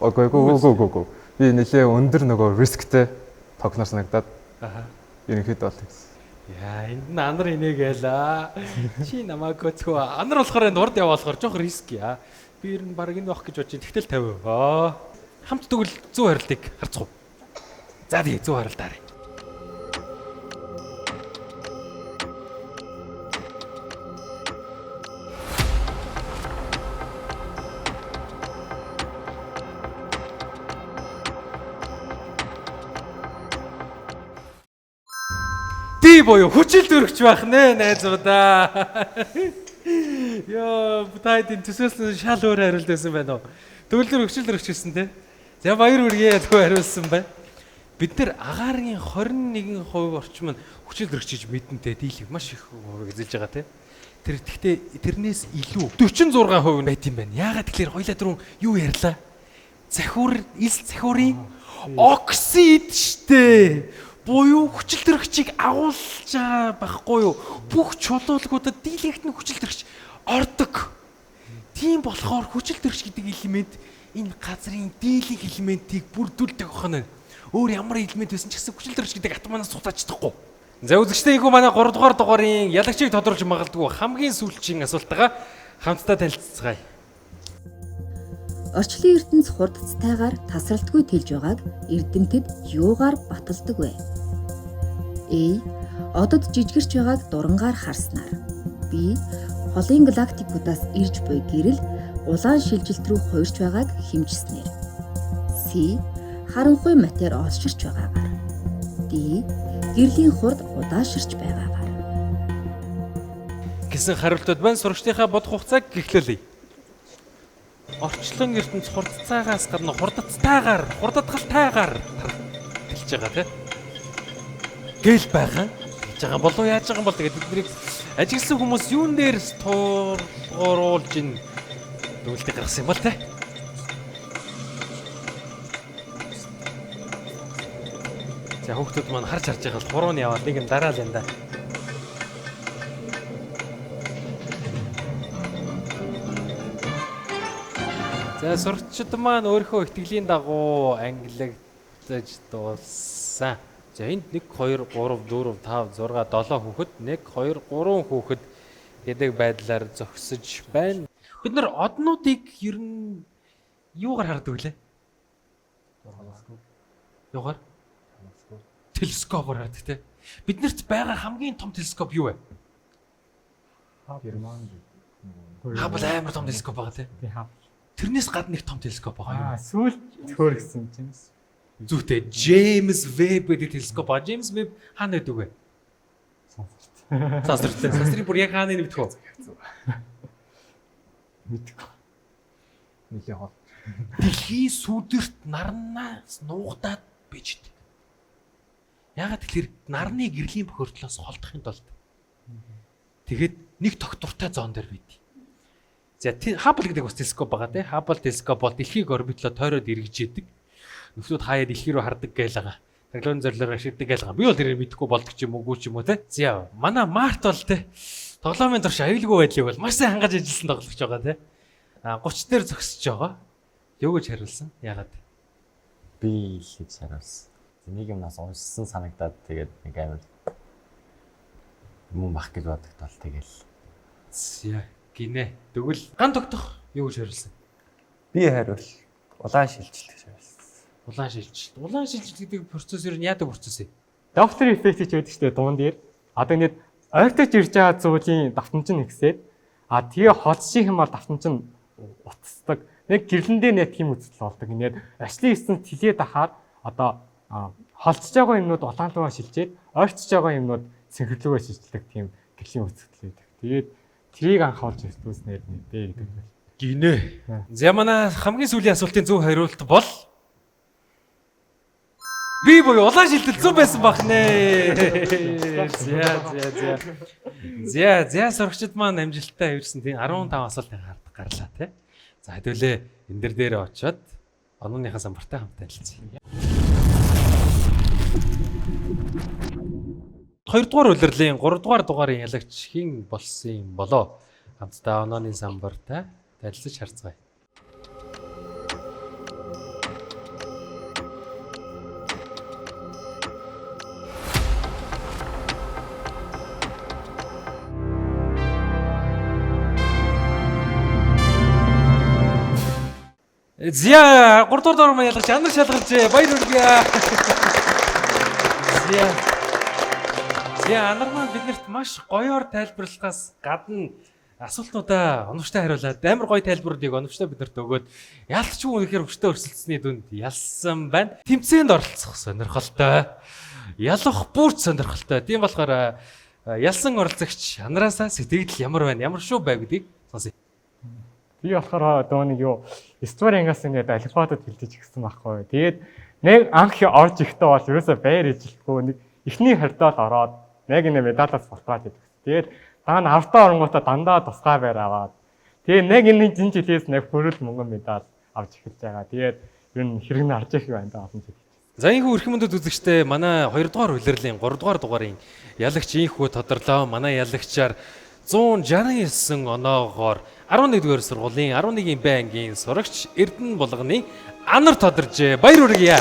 Үгүй үгүй үгүй үгүй үгүй. Би нэлээ өндөр нөгөө рисктэй тогноор санагдаад. Аха. Ерөнхийдөө бол тэгсэн. Яа, энд нь анар инээгээл. Чи намайг көцгөө. Анар болохоор энэ урд яваа болохоор жоох риск яа. Би ер нь баг энэ байх гэж бодож байна. Тэгтэл 50. Аа. Хамт тэгвэл зөв хариултыг харцах уу? За тэгээ зөв хариулт харъя. Ди буюу хүчил төрөгч байх нэ найзуудаа. Йоо, та хэдийн төсөөлсөн шал өөр хариулт байсан байна уу? Төгөлдөр хүчил төрөгч гэсэн те. За баяр хүргэе төө хариулсан байна. Бид нэр агаарын 21% орчим нь хүчил төрөгч гэж мэдэнтэй дийлэх маш их хувийг эзэлж байгаа те. Тэр тэгтээ тэрнээс илүү 46% нь байт юм байна. Яагаад тэгэхээр хоёлаа түрүүн юу ярьлаа? Захиур, ил захиурын оксид штэ. Буюу хүчил төрөгчийг агуулж байгаа байхгүй юу? Бүх чулуулгуудад дийлэнхт нь хүчил төрөгч ордог. Тийм болохоор хүчил төрөгч гэдэг элемент энэ газрын дийлэнх элементийг бүрдүүлдэг байна. Өөр ямар элемент байсан ч гэсэн хүчил төрөгч гэдэг атоманаас сутаж чадахгүй. За үзэгчдээ ийхүү манай 3 дугаар дугаарын ялагчийг тодруулж магадгүй хамгийн сүүлчийн асуултаа хамтдаа танилцацгаая. Орчлон ертөнц хурдцтайгаар тасралтгүй тэлж байгааг эрдэмтэд юугаар баталдаг вэ? А. Одод жижигэрч байгааг дурангаар харснаар. Б. Холын галактикуудаас ирж буй гэрэл улаан шилжилт рүү хувирч байгааг хэмжснээр. С. Харанхуй матер олширч байгаагаар. D. Гэрлийн хурд удааширч байгаагаар. Гэсэн хариултууд байна. Сурагчдынхаа бодох хугацааг эхлүүлье. Орчлон ертөнц хурдцаагаас гадна хурдцтайгаар, хурдатгалтайгаар тэлж байгаа тий. Гэл байгаа. Тэгж байгаа болов яаж байгаа юм бол тэгээд бид нарыг ажигласан хүмүүс юун дээр тууруулж ин дүгэлтийг гаргасан юм бол тий. За хүүхдүүд маань харж харж байгаа л хуруу нь яваад нэг юм дараа л юм да. За сурагчид маань өөрийнхөө итгэлийн дагуу ангилагдаж дууссан. За энд 1 2 3 4 5 6 7 хүүхэд 1 2 3 хүүхэд гэдэг байдлаар зогсож байна. Бид нар однуудыг ер нь юугаар хардаг вүлээ? Юугаар? Телескопоор хардаг те. Биднэрт байгаа хамгийн том телескоп юу вэ? Герман. Хабл амар том телескоп байгаа те. Тэрнээс гадна нэг том телескоп байгаа юу? Сүүл хөөргсөн Джеймс. Зүйтэй Джеймс Веб гэдэг телескоп байгаа. Джеймс Веб хаана байдаг вэ? Сансарт. Сансарт. Сансрын бүр яг хаана мэдэх үү? Мэдгүй. Нэлийн хол. Дэлхийн сүдэрт нарнаас нуугдаад байж идэг. Яагаад тэгэхээр нарны гэрлийн бохирдлоос холдохын тулд тэгэхэд нэг тогтвортой зон дээр байд. За Хаббл гэдэг бас телескоп байгаа тий. Хаббл телескоп бол дэлхийг орбитлоо тойроод эргэж идэг. Нөхдүүд хаяа дэлхий рүү хардаг гээл байгаа. Таглоон зорилоор ашигладаг гээл байгаа. Би бол тэрийг мэдэхгүй болдог ч юм уу, үгүй ч юм уу тий. За манай Март бол тий тоглоомын турш аюулгүй байдлыг бол маш сайн хангаж ажилласан тоглогч байгаа тий. А 30 дээр зогсож байгаа. Юу гэж хариулсан? Яагаад? Би л гэж хариулсан. Нэг юмнаас уншсан санагдаад тэгээд нэг амар юм бах гэж бодогдол тэгэл. За гинэ. Тэгвэл ган тогтох юу гэж хариулсан? Би хариул. Улаан шилжилт гэж хариулсан. Улаан шилжилт. Улаан шилжилт гэдэг процесс ер нь яадаг процесс вэ? Доплер эффект гэж байдаг шүү дээ дуун дээр. Одоо ингээд ойртож ирж байгаа зүйлийн давтамж нь ихсээд а тэгээ холдчих юм бол давтамж нь утасдаг. Нэг гэрлэн дээр нэг тийм үзэл болдог. Ингээд ажлын ертөнц тэлээд ахаар одоо холдож байгаа юмнууд улаан руугаа шилжээд ойртож байгаа юмнууд синхронлогоо шилждэг тийм гэрлийн үзэгдэл байдаг. Тэгээд тэрийг анх олж ирдгүүснээр нэ бэ гэдэг байл. Гинэ. За манай хамгийн сүүлийн асуултын зөв хариулт бол би буюу улаан шилдэл зөв байсан баг нэ. За за за. За за сурагчид маань амжилттай ирсэн тийм 15 асуултын гарлаа тий. За хэдүүлээ энэ дэр дээр очиод онооныхаа самбартай хамт танилцъя. 2 дугаар улирлын 3 дугаар дугаарын ялагч хэн болсон юм болоо? Хамтдаа онооны самбартай танилцаж харцгаая. За 3 дугаар дугаар маань ялагч анар шалгарчээ. Баяр хүргэе. За. За анар маань биднэрт маш гоёор тайлбарлахаас гадна асуултнуудаа оновчтой хариулаад амар гоё тайлбаруудыг оновчтой биднэрт өгөөд ялцчгүй үнэхээр хүчтэй өрсөлдсөний дүнд ялсан байна. Тэмцээнд оролцох сонирхолтой. Ялах бүрч сонирхолтой. Тийм болохоор ялсан оролцогч анараасаа сэтгэл ямар байна, ямар шүү бай гэдгийг сонсъё. Би болохоор дөө нэг юу 9 дугаар ангиас ингээд олимпиадад бэлдэж ирсэн байхгүй. Тэгээд нэг анх орж ирэхдээ бол ерөөсөө байр ижилгүй нэг эхний хордоол ороод нэг нэ медалаас болтгаад байдаг. Тэгээд дараа нь авралтаа оронгуудаа дандаа тусгай байр аваад тэгээд нэг энэ жин жилээс нэг хөрөл мөнгө медаль авч эхэлж байгаа. Тэгээд ер нь хэрэг нь арж их юм байна олон жил. За энэхүү эрхэм мөндөд үзэгчтэй манай 2 дугаар улирлын 3 дугаар дугаарын ялагч инхүү тодорлоо. Манай ялагчаар 169 оноогоор 11 дугаар сургуулийн 11-ийн Б ангийн сурагч Эрдэнэ булганы Анар тодоржээ. Баяр хүргье.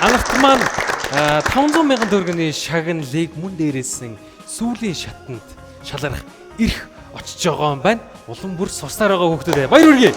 Анарт маань 500 мянган төгрөгийн шагналыг мөн дээрээсэн сүүлийн шатанд шалгарах эрх очиж байгаа юм байна. Улам бүр сурсаар байгаа хүүхдүүд баяр хүргэе.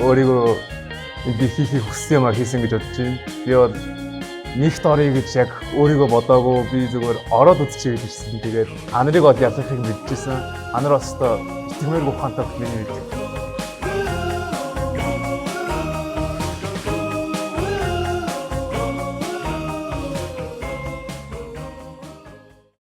Өөрийгөө би хийхийг хүссэн юмаа хийсэн гэж бодож байна. Би бол нэгт оръё гэж яг өөрийгөө бодоогүй. Би зүгээр ороод үзчихье гэж ирсэн. Тэгээд Анарыг бол ялахыг мэдчихсэн. Анар бас өстой итгэмээргүй ухаантай миний мэддэг.